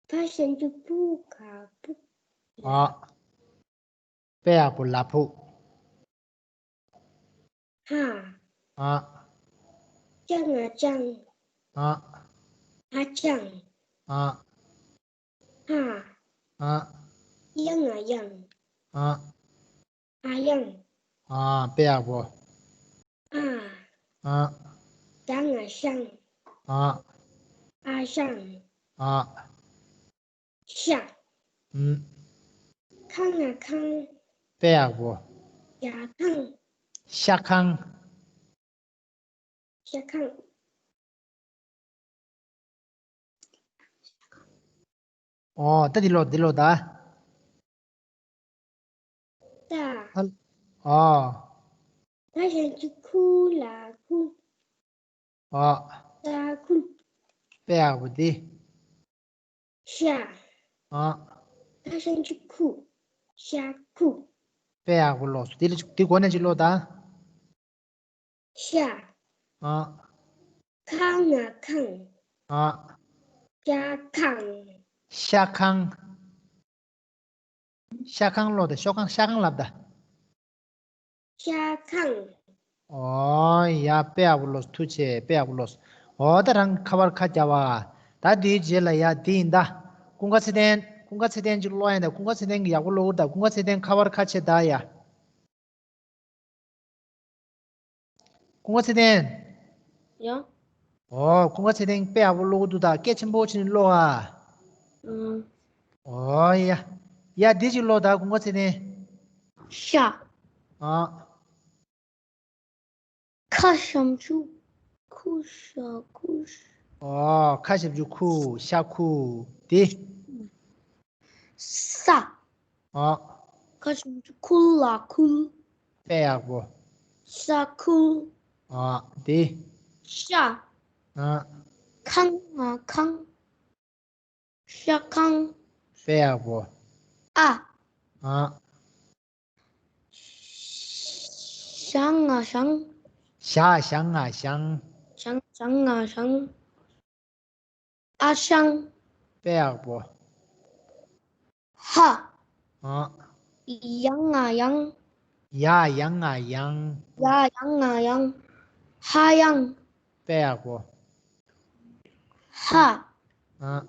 ཕ་ཞབས་ཀྱུ་ཕུ་ག་ཕུག་ཨ། དཔེ་ཡག་པོ། ལ་ཕུག་ཧ། ཨ། ཅ་ང་ཅང་། ཨ། ཧ་ཅང་། ཨ། ཧ། ཨ། ཡ་ང་ཡང་། ཨ། ཨ་ཡང་། ཨ། དཔེ་ཡག་པོ། ཨ། ཨ། ཤ་ང་ཤང་། ཨ། ཨ་ཤང་། ཨ། ཤ། ཨུམ། ཁ་ང་ཁང་། དཔེ་ཡག་པོ། ཤ་ཁང་། ཤ་ཁང་། ཤ་ཁང་། ཨོ། ད་འདི་ཀློག་འདི་ཀློག་ད། ཏ། ཨ། ཨོ། ད་ཞབས་ཀྱུ་ཁུ་ལ་ཁུ། ཨོ། ཏ་ཁུ། དཔེ་ཡག་པོ་འདི། ཤ། ཨ། ད་ཞབས་ཀྱུ་ཁུ། ཤ་ཁུ། དཔེ་ཡག་པོ་ཀློག་སོང་། འདི་ལ་འདི་མགོ་ནས་ཅིག་ཀློག་ད། ཤ། ཨ། ཁ་ང་ཁང་། ཨ། ཤ་ཁང་། ཤ་ཁང་། ཤ་ཁང་ཀློག་ད། ཤོ་ཁང་། ཤ་ཁང་ལབ་ད། ཤ་ཁང་། ཨོ་ཡ། དཔེ་ཡག་པོ་ཀློག་སོང་། ཐུགས་རྗེ་ཆེ། དཔེ་ཡག་པོ་ཀློག་སོང་། ཨོ་ད་རང་ཁ་པར་ཁ་རྒྱབ་པ། ད་དེའི་རྗེས་ལ་ཡ་དེ་ཡིན་ད། ཀུན་དགའ་ཚེ་བརྟན། ཀུན་དགའ་ཚེ་བརྟན་ཅིག་ཀློག་ཡིན་ད། ཀུན་དགའ་ཚེ་བརྟན་གྱིས་ཡག་པོ་ཀློག་གི་ད། ཀུན་དགའ་ཚེ་བརྟན་ཁ་པར་ཁ་ཕྱེ་ད་ཡ། ཀུན་དགའ་ཚེ་བརྟན། ཡ། ཨོ། ཀུན་དགའ་ཚེ་བརྟན་དཔེ་ཡག་པོ་ཀློག་གི་འདུག་ད། སྐད་ཆེན་པོ་བྱས་ནས་ཀློག་ཨ། ཨུམ། ཨོ་ཡ། ཡ་འདི་ཅིག་ཀློག་ད་ཀུན་དགའ་ཚེ་བརྟན། ཤ། ཨ། ཁ་ཞབས་ཀྱུ་ཁུ་ཤ་ཁུ། ཨོ། ཁ་ཞབས་ཀྱུ་ཁུ་ཤ་ཁུ། འདི། ས། ཨ། ཁ་ཞབས་ཀྱུ་ཁུ་ལ་ཁུལ། དཔེ་ཡག་པོ། ས་ཁུལ། ཨ། འདི། ཤ། ཨ། ཁ་ང་ཁང་། ཤ་ཁང་། དཔེ་ཡག་པོ། ཨ། ཨ། ཞ་ང་ཞང་། ཞ་ཞ་ང་ཞང་། ཞང་ཞ་ང་ཞང་། ཨ་ཞང་། དཔེ་ཡག་པོ། ཧ། ཨ། ཡ་ང་ཡང་། ཡ་ཡ་ང་ཡང་། ཡ་ཡ་ང་ཡང་། ཧ་ཡང་། དཔེ་ཡག་པོ། ཧ། ཨ།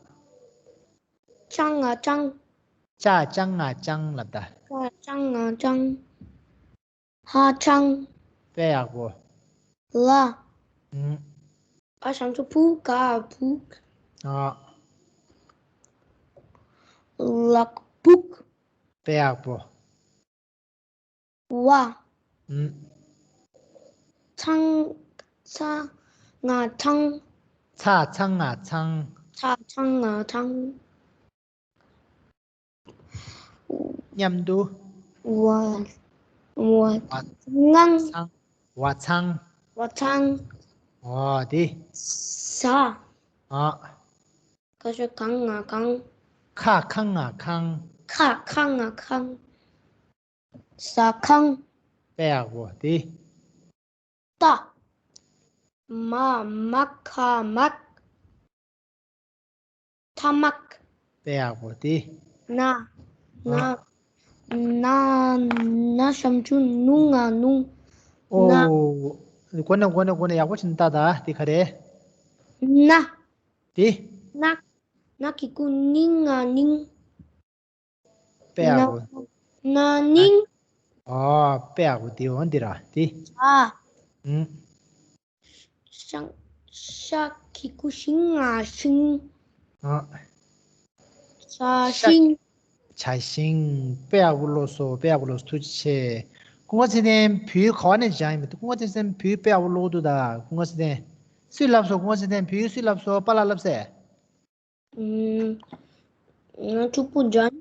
ཅ་ང་ཅང་། ཅ་ཅ་ང་ཅང་ལབ་ད། ཅ་ཅ་ང་ཅང་། ཧ་ཅང་། དཔེ་ཡག་པོ། ལ། ཨུམ། ཨ་ཞབས་ཀྱུ་ཕུ་ག་ཕུག་ཨ། ལག་ཕུག་དཔེ་ཡག་པོ། བ། ཨུམ། ཚང་། ཚ། ང་ཚང་། ཚ་ཚང་ང་ཚང་། ཚ་ཚང་ང་ཚང་། མཉམ་དུ། བ། བ། བ། ངང་། ཚང་། བ་ཚང་། བ་ཚང་། འོ་དེ། ཟ། ཨ། ཁ་ཤ་གང་ང་གང་། ཁ་ཁང་ང་ཁང་། ཁ་ཁང་ང་ཁང་། ཟ་ཁང་། དཔེ་ཡག་པོ་དེ། ཏ། མ། མ་ཁ་མག་མཐའ་དམག་དཔེ་ཡག་པོ་དེ། ན། ན། ཨ། ན། ན་ཞབས་ཀྱུ་ནུ་ང་ནུང་། ཨོ། ན། གོ་ནས་གོ་ནས་གོ་ནས་ཡག་པོ་བྱས་ནས་ལྟ་ད་དེ་ག་རེད། ན། དེ། ན། ན་གི་གུ་ནིང་ང་ནིང་། དཔེ་ཡག་པོ། ན་ནིང་། ཨོ་དཔེ་ཡག་པོ་དེ་འོ་འདི་ར་དེ། ཨ། ཨུམ། ཤང་། ཤ་གི་གུ་ཤིང་ང་ཤིང་། ཨ། ཤ་ཤིང་། བྱ་ཤིང་། དཔེ་ཡག་པོ་ཀློག་སོང་། དཔེ་ཡག་པོ་ཀློག་སོང་། ཐུགས་རྗེ་ཆེ། ཀུན་དགའ་ཚེ་བརྟན་བོད་ག་བ་ནས་སྦྱངས་ཡིན་མི་འདུག་ཀུན་དགའ་ཚེ་བརྟན་བོད་དཔེ་ཡག་པོ་ཀློག་འདུག་ད་ཀུན་དགའ་ཚེ་བརྟན། སུས་བསླབས་སོང་ཀུན་དགའ་ཚེ་བརྟན་བོད་ཡིག་སུས་བསླབས་སོང་པཱ་ལགས་བསླབས་སེ། ཨུམ། ང་ཕྲུ་གུ་འཇོན།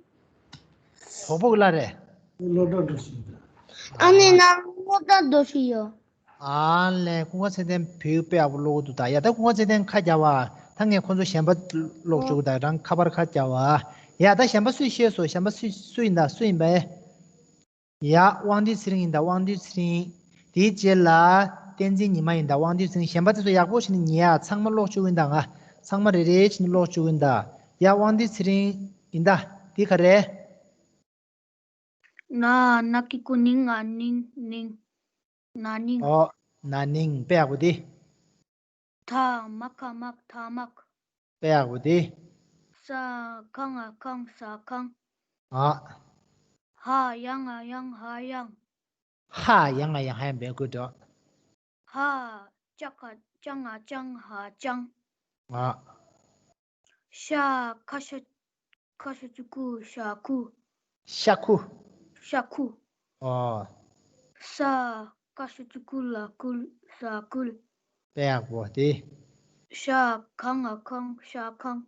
གྲོགས་པོ་གི་བླ་རེད། སློབ་གྲྭ་འགྲོ་བཞིན་པ། ཨ་ནི་ང་སློབ་གྲྭ་འགྲོ་བཞིན་ཡོད། ཨ་ལས་ཀུན་དགའ་ཚེ་བརྟན་བོད་ཡིག་དཔེ་ཡག་པོ་ཀློག་གི་འདུག་ད་ཡ་ད་ཀུན་དགའ་ཚེ་བརྟན་ཁ་རྒྱབ་པ། ད་ངས་ཁོང་ཚོ་གཞན་པ་ཀློག་བཅུག་གི་ད་རང་ཁ་པར་ཁ་རྒྱབ་པ། ཡ་ད་གཞན་པ་སུས་ཤེས་སོང་གཞན་པ་སུས་སུ་ཡིན་ད་སུ་ཡིན་པས། ཡ། དབང་འདུས་ཚེ་རིང་ཡིན་ད་དབང་འདུས་ཚེ་རིང་། དེའི་རྗེས་ལ་བསྟན་འཛིན་ཉི་མ་ཡིན་ད་དབང་འདུས་ཚེ་རིང་། གཞན་པ་དེ་ཚོ་ཡག་པོ་བྱས་ནས་ཉན་ཡ། ཚང་མ་ཀློག་བཅུག་གི་ཡིན་ད། ང་ཚང་མ་རེ་རེ་བྱས་ནས་ཀློག་བཅུག་གི་ཡིན་ད། ཡ། དབང་འདུས་ཚེ་རིང་ཡིན་ད། དེ་ག་རེད། ན། ན་གི་གུ་ནིང་ང་ནིང་ནིང་། ན་ནིང་། ཨོ། ན་ནིང་། དཔེ་ཡག་པོ་དེ། ཐ། མ་ཁ་མག་མཐའ་དམག་དཔེ་ཡག་པོ་དེ། ས། ཁ་ང་ཁང་ས་ཁང་། ཨ། ཧ། ཡ་ང་ཡང་ཧ་ཡང་། ཧ། ཡ་ང་ཡང་ཧ་ཡང་བས་དགོས་འགྲོ། ཧ། ཅ་ག་ཅ་ང་ཅང་ཧ་ཅང་། ཨ། ཤ། ཁ་ཤ། ཁ་ཤ་ཅུ་ཀུ་ཤ་ཁུ། ཤ་ཁུ། ཤ་ཁུ། ཨོ། ས། ཀ་ཤ་ཅུ་ཀུ་ལ་ཀུལ་ས་ཀུལ། དཔེ་ཡག་པོ་དེ། ཤ། ཁ་ང་ཁང་ཤ་ཁང་།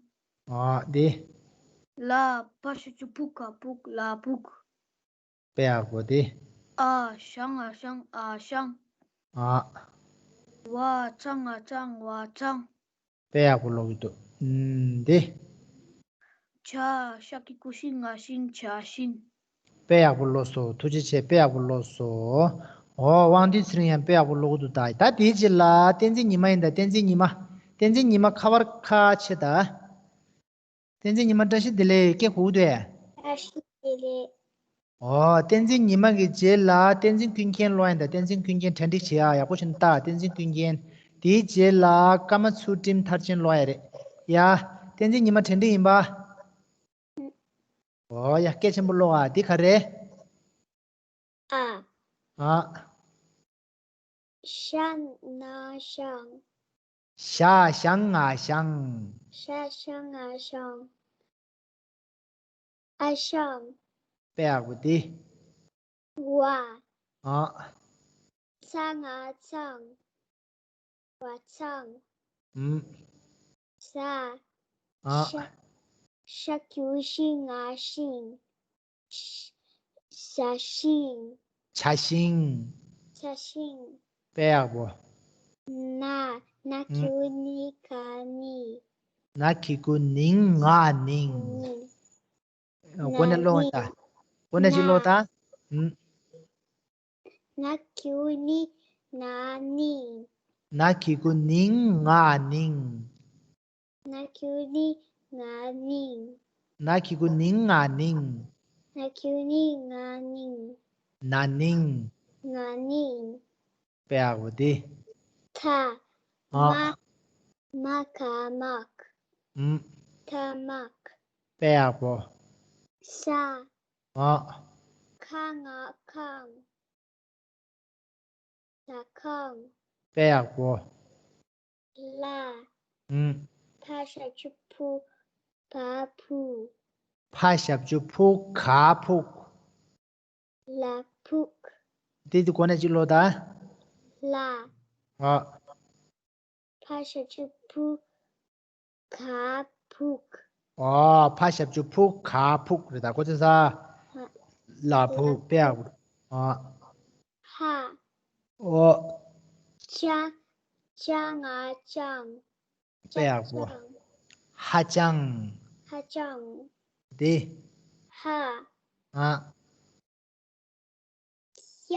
ཨོ་དེ། ལ། ཕ་ཤ་ཅུ་ཕུ་ག་ཕུག་ལ་ཕུག་དཔེ་ཡག་པོ་དེ། ཨ། ཤ་ང་ཤང་ཨ་ཤང་། ཨ། བ། ཚ་ང་ཚང་བ་ཚང་། དཔེ་ཡག་པོ་ཀློག་གི་འདུག་ཨུམ། འདི། ཆ། ཤ་གི་གུ་ཤི་ང་ཤིང་ཆ་ཤིང་། དཔེ་ཡག་པོ་ཀློག་སོང་། ཐུགས་རྗེ་ཆེ། དཔེ་ཡག་པོ་ཀློག་སོང་། འོ། དབང་འདུས་ཚེ་རིང་ཡང་དཔེ་ཡག་པོ་ཀློག་གི་འདུག་ད་ད་དེའི་རྗེས་ལ་བསྟན་འཛིན་ཉི་མ་ཡིན་ད། བསྟན་འཛིན་ཉི་མ། བསྟན་འཛིན་ཉི་མ་ཁ་པར་ཁ་ཕྱེ་ད། བསྟན་འཛིན་ཉི་མ་བཀྲ་ཤིས་བདེ་ལེགས། སྐད་གོ་གི་འདུག་ཨེ། བཀྲ་ཤིས་བདེ་ལེགས། ཨོ། བསྟན་འཛིན་ཉི་མ་གི་རྗེས་ལ་བསྟན་འཛིན་ཀུན་མཁྱེན་ཀློག་ཡིན་ད། བསྟན་འཛིན་ཀུན་མཁྱེན་གྲ་སྒྲིག་བྱེད་ཨ། ཡག་པོ་བྱས་ནས་ལྟ། བསྟན་འཛིན་ཀུན་མཁྱེན། དེའི་རྗེས་ལ་ཀརྨ་ཚུལ་ཁྲིམས་མཐར་ཕྱིན་ཀློག་ཡ་རེད། ཡ། བསྟན་འཛིན་ཉི་མ་གྲ་སྒྲིག་ཡིན་པ། ཨོ་ཡ། སྐད་ཆེན་པོ་ཀློག་ཨ། འདི་ག་རེ། ཨ། ཨ། ཤ་ན་ཤང་། ཤ་ཞང་ང་ཤང་། ཤ་ཞང་ང་ཤང་། ཨ་ཤང་། དཔེ་ཡག་པོ་འདི། བ། ཨ། ཚ་ང་ཚང་། བ་ཚང་། ཨུམ། ས། ཨ། ཤ། ཤ་གི་གུ་ཤི་ང་ཤིང་། ཤ་ཤིང་། བྱ་ཤིང་། བྱ་ཤིང་། དཔེ་ཡག་པོ། ན། ན་གི་གུ་ནི་ག་ནི། ན་གི་གུ་ནིང་ང་ནིང་། ནི། གོ་ནས་ཀློག་ད། གོ་ནས་ཅིག་ཀློག་ད། ན། ཨུམ། ན་གི་གུ་ནི་ན་ནིང་། ན་གི་གུ་ནིང་ང་ནིང་། ན་གི་གུ་ནི་ང་ནིང་། ན་གི་གུ་ནིང་ང་ནིང་། ན་གི་གུ་ནི་ང་ནིང་། ན་ནིང་། ང་ནིང་། དཔེ་ཡག་པོ་འདི། ཐ། ཨ། མ། མ་ག་མག་ཨུམ། ཐ་མག་དཔེ་ཡག་པོ། ས། ཨ། ཁ་ང་ཁང་། ཟ་ཁང་། དཔེ་ཡག་པོ། ལ། ཨུམ། ཕ་ཞབས་ཀྱུ་ཕུ་ག་ཕུག་ཕ་ཞབས་ཀྱུ་ཕུ་ག་ཕུག་ལ་ཕུག་དེ་དེ་གོ་ནས་ཅིག་ཀློག་ད། ལ། ཨ། ཕ་ཞབས་ཀྱུ་ཕུ། ག་ཕུག་ཨ། ཕ་ཞབས་ཀྱུ་ཕུ་ག་ཕུག་རེད་ད་གོ་ཚོད་ས། ལ་ཕུག་དཔེ་ཡག་པོ། ཨ། ཧ། ཨོ། ཅ། ཅ་ང་ཅང་། དཔེ་ཡག་པོ། ཧ་ཅང་། ཧ་ཅང་། དེ། ཧ། ཨ། ཡ།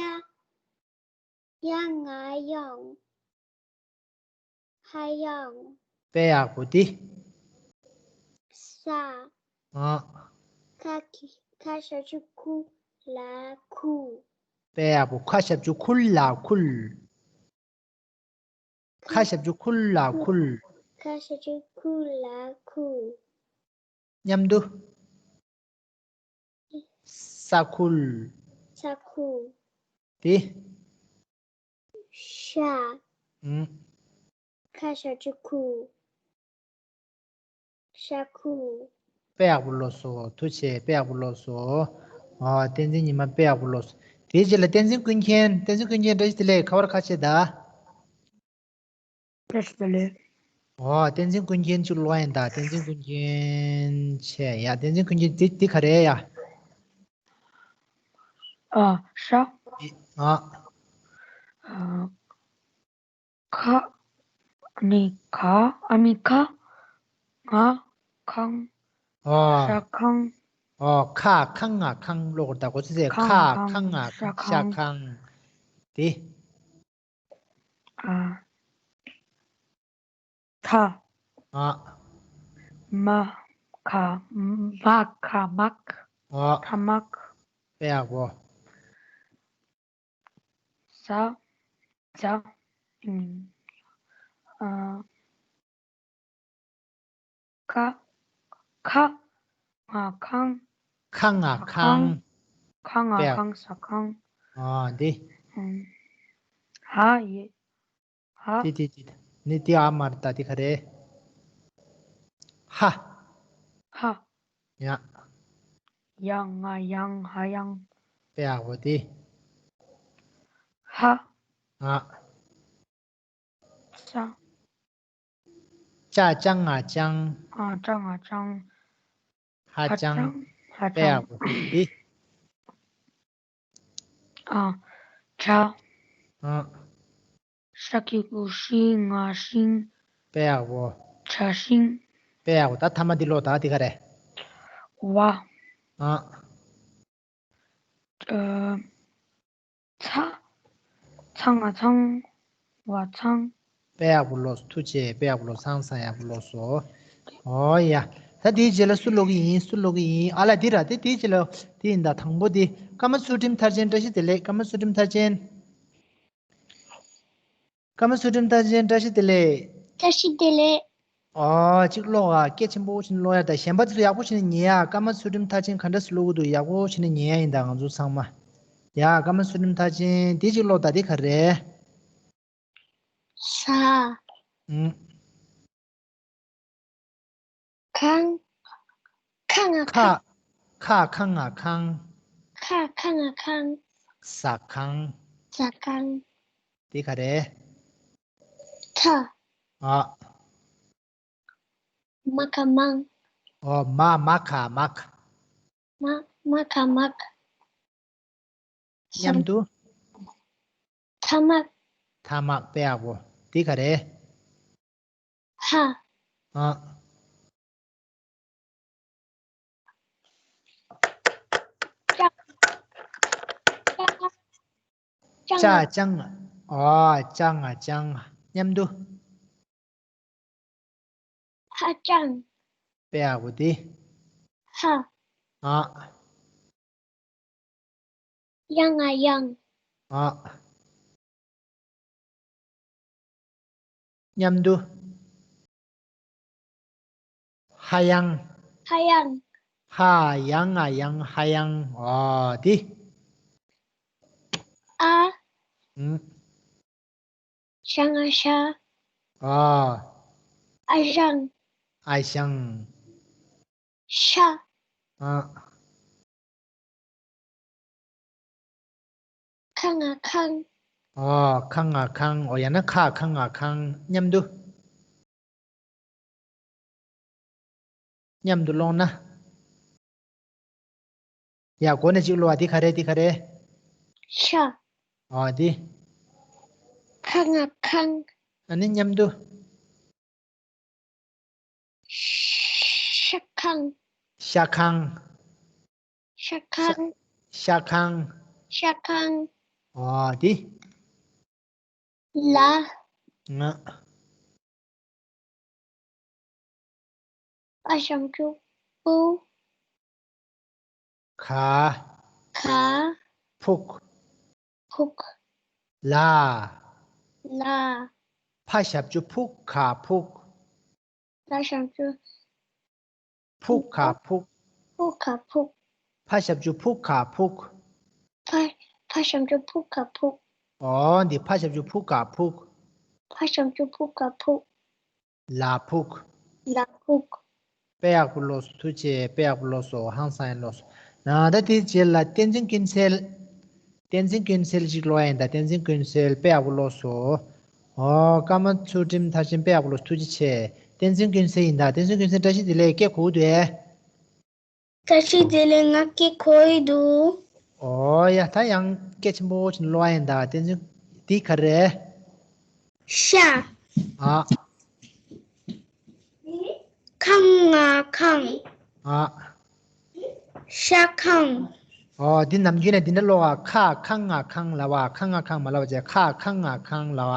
ཡ་ང་ཡང་། ཧ་ཡང་། དཔེ་ཡག་པོ་དེ། ས། ཨ། ཁ་ཁི་ཁ་ཞབས་ཀྱུ་ཁུ་ལ་ཁུ། དཔེ་ཡག་པོ་ཁ་ཞབས་ཀྱུ་ཁུ་ལ་ཁུལ། ཁ་ཞབས་ཀྱུ་ཁུལ་ལ་ཁུལ། ཁ་ཞབས་ཀྱུ་ཁུ་ལ་ཁུ། མཉམ་དུ། ས་ཁུལ། ས་ཁུལ། དེ། ཤ། ཨུམ། ཁ་ཞབས་ཀྱུ་ཁུ། ཤ་ཁུ། དཔེ་ཡག་པོ་ཀློག་སོང་། ཐུགས་རྗེ་ཆེ། དཔེ་ཡག་པོ་ཀློག་སོང་། ཨ། བསྟན་འཛིན་ཉི་མ་དཔེ་ཡག་པོ་ཀློག་སོང་། དེའི་རྗེས་ལ་བསྟན་འཛིན་ཀུན་མཁྱེན། བསྟན་འཛིན་ཀུན་མཁྱེན་བཀྲ་ཤིས་བདེ་ལེགས། ཁ་པར་ཁ་ཕྱེ་ད། བཀྲ་ཤིས་བདེ་ལེགས། ཨོ། བསྟན་འཛིན་ཀུན་མཁྱེན་ཅིག་ཀློག་ཡིན་ད། བསྟན་འཛིན་ཀུན་མཁྱེན་ཆེ་ཡ། བསྟན་འཛིན་ཀུན་མཁྱེན་འདི་འདི་ག་རེ་ཡ། ཨ། ཤ། ཨ། ཨ། ཁ། ཨ་མི་ཁ། ཨ་མི་ཁ། ང་ཁང་། ཨ། ཤ་ཁང་། ཨ། ཁ་ཁང་ང་ཁང་ཀློག་དགོས་རེད་ད་གོ་ཚོད་ཟེར། ཁ་ཁང་ང་ཁང་ཤ་ཁང་། དེ། ཨ། ཐ། ཨ། མ་ཁ། མ་ཁ་མག་ཨ། ཐ་མག་དཔེ་ཡག་པོ། ཟ། ཟ། ཨ། ཁ། ཁ། ང་ཁང་། ཁ་ང་ཁང་། ཁ་ང་ཁང་། ཟ་ཁང་། ཨ། འདི། ཧ་ཡེ། ཧ། དེ་དེ་དེ་ནི་དེ་ཨ་མར་ད་དེ་ག་རེ། ཧ། ཧ། ཡ། ཡ་ང་ཡང་། ཧ་ཡང་། དཔེ་ཡག་པོ་དེ། ཧ། ཨ། ཅ། ཅ་ཅང་ང་ཅང་། ཨ། ཅ་ང་ཅང་། ཧ་ཅང་། ཧ་ཅང་། དཔེ་ཡག་པོ་དེ། ཨ། ཇ། ཨ། ཤ་གི་གུ་ཤི་ང་ཤིང་། དཔེ་ཡག་པོ། ཇ་ཤིང་། དཔེ་ཡག་པོ། ད་ཐ་མ་འདི་ཀློག་ད། འདི་ག་རེ། བ། ཨ། ཨ། ཚ། ཚ་ང་ཚང་། བ་ཚང་། དཔེ་ཡག་པོ་ཀློག་སོང་། ཐུགས་རྗེ་ཆེ། དཔེ་ཡག་པོ་ཀློག་སོང་། ས་ས་ཡག་པོ་ཀློག་སོང་། ཨོ་ཡ། ད་དེའི་རྗེས་ལ་སུ་ཀློག་གི་ཡིན། སུ་ཀློག་གི་ཡིན། ཨ་ལ་འདི་ར། དེ་དེའི་རྗེས་ལ་དེ་ཡིན་ད། དང་པོ་དེ། ཀརྨ་ཚུལ་ཁྲིམས་མཐར་ཕྱིན། བཀྲ་ཤིས་བདེ་ལེགས། ཀརྨ་ཚུལ་ཁྲིམས་མཐར་ཕྱིན། ཀརྨ་ཚུལ་ཁྲིམས་མཐར་ཕྱིན་བཀྲ་ཤིས་བདེ་ལེགས། བཀྲ་ཤིས་བདེ་ལེགས། ཨོ། གཅིག་ཀློག་ཨ། སྐད་ཆེན་པོ་བྱས་ནས་ཀློག་ཡ་ད། གཞན་པ་ཚོ་ཡག་པོ་བྱས་ནས་ཉན་ཡ། ཀརྨ་ཚུལ་ཁྲིམས་མཐར་ཕྱིན་ག་འདྲ་སེ་ཀློག་གི་འདུག་ཡག་པོ་བྱས་ནས་ཉན་ཡ་ཡིན་ད་ང་ཚོ་ཚང་མ། ཡ། ཀརྨ་ཚུལ་ཁྲིམས་མཐར་ཕྱིན་དེ་གཅིག་ཀློག་ད། དེ་ག་རེ། ས། ཨུམ། ཁང་། ཁ་ང་ཁ། ཁ། ཁ་ཁ་ང་ཁང་། ཁ་ཁ་ང་ཁང་། ཟ་ཁང་། ཟ་ཁང་། དེ་ག་རེ། ཐ། ཨ། མ་ཁ་མང་། ཨོ། མ། མ་ཁ་མག་མ། མ་ཁ་མག་མཉམ་དུ། ཐ་མག་ཐ་མག་དཔེ་ཡག་པོ། དེ་ག་རེ། ཧ། ཨ། ཅ། ཅ། ཅ་ཅང་། ཨ། ཅ་ང་ཅང་། མཉམ་དུ། ཧ་ཅང་། དཔེ་ཡག་པོ་དེ། ཧ། ཨ། ཡ་ང་ཡང་། ཨ། མཉམ་དུ། ཧ་ཡང་། ཧ་ཡང་། ཧ། ཡ་ང་ཡང་། ཧ་ཡང་། ཨ། དེ། ཨ། ཨུམ། ཞ་ང་ཤ། ཨ། ཨ་ཞང་། ཨ་ཞང་། ཤ། ཨ། ཁ་ང་ཁང་། ཨོ། ཁ་ང་ཁང་། ཨོ། ཡང་ན་ཁ་ཁ་ང་ཁང་མཉམ་དུ། མཉམ་དུ་ཀློག་ན། ཡ། མགོ་ནས་གཅིག་ཀློག་པ། འདི་ག་རེ། འདི་ག་རེ། ཤ། ཨོ། འདི། ཁ་ང་ཁང་། ཨ་ནི་མཉམ་དུ། ཤ་ཁང་། ཤ་ཁང་། ཤ་ཁང་། ཤ་ཁང་། ཤ་ཁང་། ཨོ། འདི། ལ། ང་། ཕ་ཞབས་ཀྱུ་ཕུ། ག་ག་ཕུག་ཕུག་ལ། ལ། ཕ་ཞབས་ཀྱུ་ཕུ་ག་ཕུག་ལ་ཞབས་ཀྱུ་ཕུ་ག་ཕུག་ཕུ་ག་ཕུག་ཕ་ཞབས་ཀྱུ་ཕུ་ག་ཕུག་ཕ་ཕ་ཞབས་ཀྱུ་ཕུ་ག་ཕུག་ཨོ། འདི་ཕ་ཞབས་ཀྱུ་ཕུ་ག་ཕུག་ཕ་ཞབས་ཀྱུ་ཕུ་ག་ཕུག་ལ་ཕུག་ལ་ཕུག་དཔེ་ཡག་པོ་ཀློག་སོང་། ཐུགས་རྗེ་ཆེ། དཔེ་ཡག་པོ་ཀློག་སོང་། ཧང་སང་ཡང་ཀློག་སོང་། ན་ད་དེའི་རྗེས་ལ་བསྟན་འཛིན་ཀུན་གསལ། བསྟན་འཛིན་ཀུན་གསལ་ཞིག་ཀློག་ཡིན་ད། བསྟན་འཛིན་ཀུན་གསལ་དཔེ་ཡག་པོ་ཀློག་སོང་། ཨོ། ཀརྨ་ཚུལ་ཁྲིམས་མཐར་ཕྱིན་དཔེ་ཡག་པོ་ཀློག་སོང་། ཐུགས་རྗེ་ཆེ། བསྟན་འཛིན་ཀུན་གསལ་ཡིན་ད། བསྟན་འཛིན་ཀུན་གསལ་བཀྲ་ཤིས་བདེ་ལེགས། སྐད་གོ་གི་འདུག་ཨེ། བཀྲ་ཤིས་བདེ་ལེགས། ང་སྐད་གོ་ཡི་འདུག་ཨོ་ཡ། ད་ཡང་སྐད་ཆེན་པོ་བྱས་ནས་ཀློག་ཡིན་ད། བསྟན་འཛིན། འདི་ག་རེ། ཤ། ཨ། ཁ་ང་ཁང་། ཨ། ཤ་ཁང་། ཨོ། འདི་ནམ་རྒྱུན་ནས་འདི་འདྲ་ཀློག་ཨ། ཁ་ཁ་ང་ཁང་ལབ་པ། ཁ་ང་ཁང་མ་ལབ་པ་བྱས། ཁ་ཁ་ང་ཁང་ལབ་པ།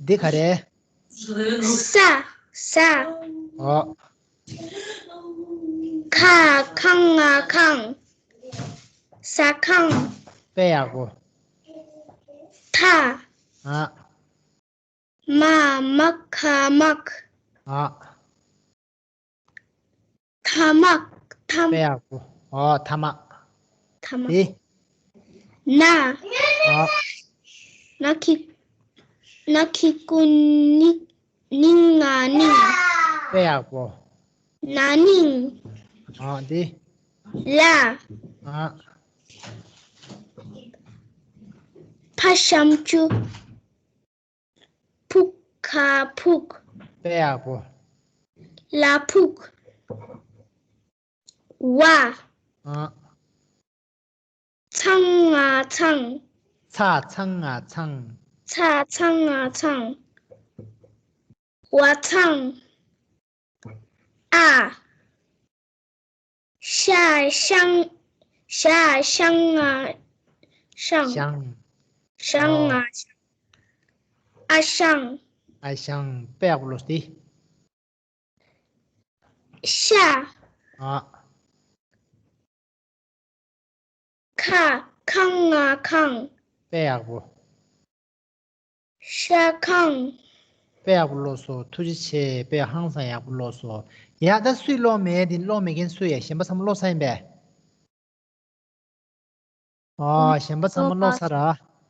འདི་ག་རེ། ས། ས། ཨོ། ཁ་ཁ་ང་ཁང་། ཟ་ཁང་། དཔེ་ཡག་པོ། ཐ། ཨ། མ། མ་ཁ་མག་ཨ། ཐ་མག་ཐ་དཔེ་ཡག་པོ། ཨོ། ཐ་མག་ཐ་མག་དེ། ན། ཨ། ན་གི་ན་གི་གུ་ནི་ནི་ང་ནིང་། དཔེ་ཡག་པོ། ན་ནིང་། ཨ། དེ། ལ། ཨ། ཕ་ཞབས་ཀྱུ་ཕུ་ག་ཕུག་དཔེ་ཡག་པོ། ལ་ཕུག་བ། ཨ། ཚ་ང་ཚང་། ཚ་ཚ་ང་ཚང་། ཚ་ཚ་ང་ཚང་། བ་ཚང་། ཨ། ཤ་ཤང་། ཤ་ཤང་ང་ཤང་། ཤང་། ཤང་ང་ཨོ། ཤང་། ཨ་ཤང་། ཨ་ཤང་། དཔེ་ཡག་པོ་ཀློག་སྟེ། ཤ། ཨ། ཁ་ཁ་ང་ཁང་། དཔེ་ཡག་པོ། ཤ་ཁང་། དཔེ་ཡག་པོ་ཀློག་སོང་། ཐུགས་རྗེ་ཆེ། དཔེ་ཧང་སང་ཡག་པོ་ཀློག་སོང་། ཡ། ད་སུས་ཀློག་མེད། འདི་ཀློག་མེད་མཁན་སུ་ཡ། གཞན་པ་ཚང་མ་ཀློག་ཚར་ཡིན་པས། ཨ། གཞན་པ་ཚང་མ་ཀློག་ཚར་ར།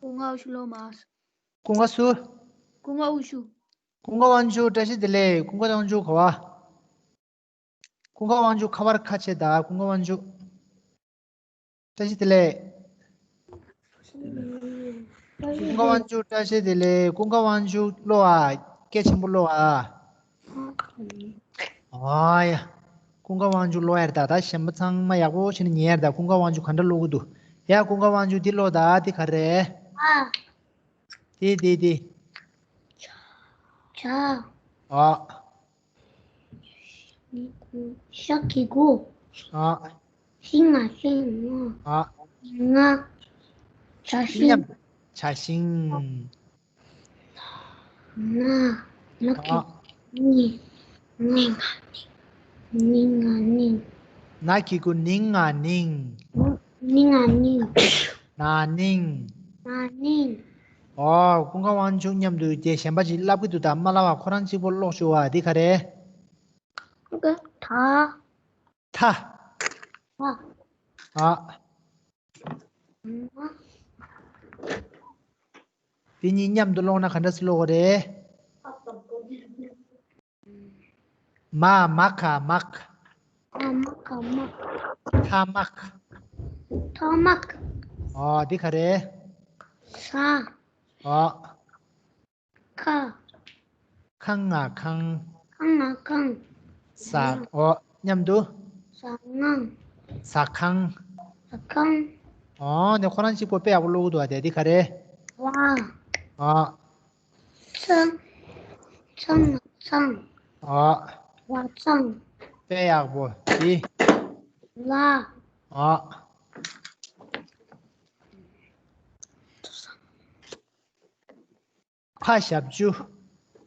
ཀུན་དགའ་དབང་ཕྱུག་ཀློག་མ། ཀུན་དགའ་སུ། ཀུན་དགའ་དབང་ཕྱུག་ཀུན་དགའ་དབང་ཕྱུག་བཀྲ་ཤིས་བདེ་ལེགས། ཀུན་དགའ་དབང་ཕྱུག་ག་བ། ཀུན་དགའ་དབང་ཕྱུག་ཁ་པར་ཁ་ཕྱེ་ད། ཀུན་དགའ་དབང་ཕྱུག་བཀྲ་ཤིས་བདེ་ལེགས། ཀུན་དགའ་དབང་ཕྱུག་བཀྲ་ཤིས་བདེ་ལེགས། ཀུན་དགའ་དབང་ཕྱུག་ཀློག་ཨ། སྐད་ཆེན་པོ་ཀློག་ཨ། ཨ་ཡ། ཀུན་དགའ་དབང་ཕྱུག་ཀློག་ཡར་ད། ད་གཞན་པ་ཚང་མ་ཡག་པོ་བྱས་ནས་ཉན་ཡར་ད། ཀུན་དགའ་དབང་ཕྱུག་ག་འདྲ་ཀློག་གི་འདུག་ཡ། ཀུན་དགའ་དབང་ཕྱུག་འདི་ཀློག་ད། འདི་ག་རེ། ཨ། འདི་འདི་འདི། ཇ། ཨ། ཤ་གི་གུ། ཨ། ཤིང་ང་ཤིང་ང་། ཨ། ང་། ཇ་ཤིང་། མཉམ། ཇ་ཤིང་། ན། ན་གི་ཨ། ནི། ང་། ནི་ང་ནིང་། ན་གི་གུ་ནིང་ང་ནིང་། ནིང་ང་ནིང་། ན་ནིང་། ན་ནིང་། ཨོ། ཀུན་དགའ་དབང་ཕྱུག་མཉམ་དུ་དེ་གཞན་པ་ཅིག་ཀློག་གི་འདུག་ད་མ་ཀློག་པ་ཁོ་རང་གཅིག་པོ་ཀློག་ཞུ་བ། འདི་ག་རེ། ད། ཐ། ཐ། ཨ། ང་། དེ་གཉིས་མཉམ་དུ་ཀློག་ན་ག་འདྲ་སེ་ཀློག་གི་རེད། མ། མ་ག་མག་མ་ག་མག་ཐ་མག་ཐ་མག་ཨོ་འདི་ག་རེད། ས། ཨོ། ཁ། ཁང་ང་ཁང་། ཁང་ང་ཁང་། ཟ། ཨོ་མཉམ་དུ། ཟ་ཁང་། ཟ་ཁང་། ཟ་ཁང་། ཨོ་འདི་ཁོ་རང་གཅིག་པོ་དཔེ་ཡག་པོ་ཀློག་གི་འདུག་ཨ། དེ་འདི་ག་རེད། ཝ། ཨོ། ཚང་། ཚང་ང་ཚང་། ཨོ། ཝ་ཚང་། དཔེ་ཡག་པོ་འདི། ལ། ཨོ། ཕ་ཞབས་ཀྱུ།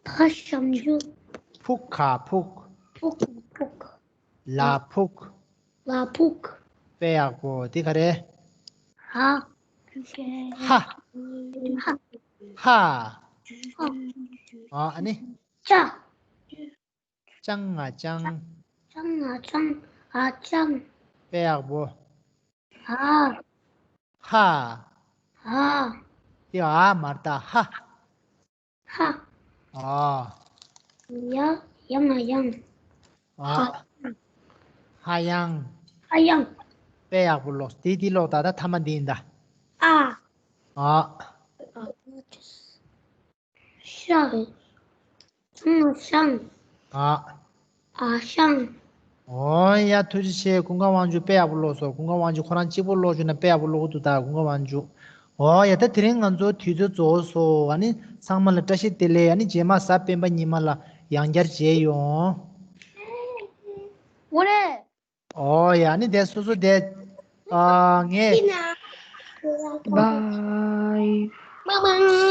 ཕ་ཞབས་ཀྱུ། ཕུ་ག་ཕུག་ཕུ་ག་ཕུག་ལ་ཕུག་ལ་ཕུག་དཔེ་ཡག་པོ། འདི་ག་རེད། ཧ། ཧ། ཧ། ཧ། ཨ་ནི། ཅ། ཅང་ང་ཅང་། ཅང་ང་ཅང་། ཨ་ཅང་། དཔེ་ཡག་པོ། ཧ། ཧ། ཧ། དེ་ཨ་མར་ད་ཧ། ཧ། ཨ། ཡ། ཡ་ང་ཡང་། ཨ། ཧ་ཡང་། ཧ་ཡང་། དཔེ་ཡག་པོ་ཀློག་དེ་དེ་ཀློག་ད་ད་ཐ་མ་འདི་ཡིན་ད། ཨ། ཨ། ཤང་། ཤང་། ཤང་། ཨ། ཨ་ཤང་། ཨོ་ཡ་ཐུགས་རྗེ་ཆེ། ཀུན་དགའ་དབང་ཕྱུག་དཔེ་ཡག་པོ་ཀློག་སོང་། ཀུན་དགའ་དབང་ཕྱུག་ཁོ་རང་གཅིག་པོ་ཀློག་བཅུག་ན་དཔེ་ཡག་པོ་ཀློག་གི་འདུག་ད་ཀུན་དགའ་དབང་ཕྱུག་ཨོ་ཡ་ད་དེ་རིང་ང་ཚོ་དུས་ཚོད་རྫོགས་སོང་། ཨ་ནི་ཚང་མ་ལ་བཀྲ་ཤིས་བདེ་ལེགས། ཨ་ནི་རྗེས་མ་གཟའ་སྤེན་པ་ཉི་མ་ལ་ཡང་བསྐྱར་མཇལ་ཡོང་། འོ་རེད། ཨོ་ཡ་ཨ་ནི་དེ་སོ་སོ་དེ་ཨ་ངས། Bye.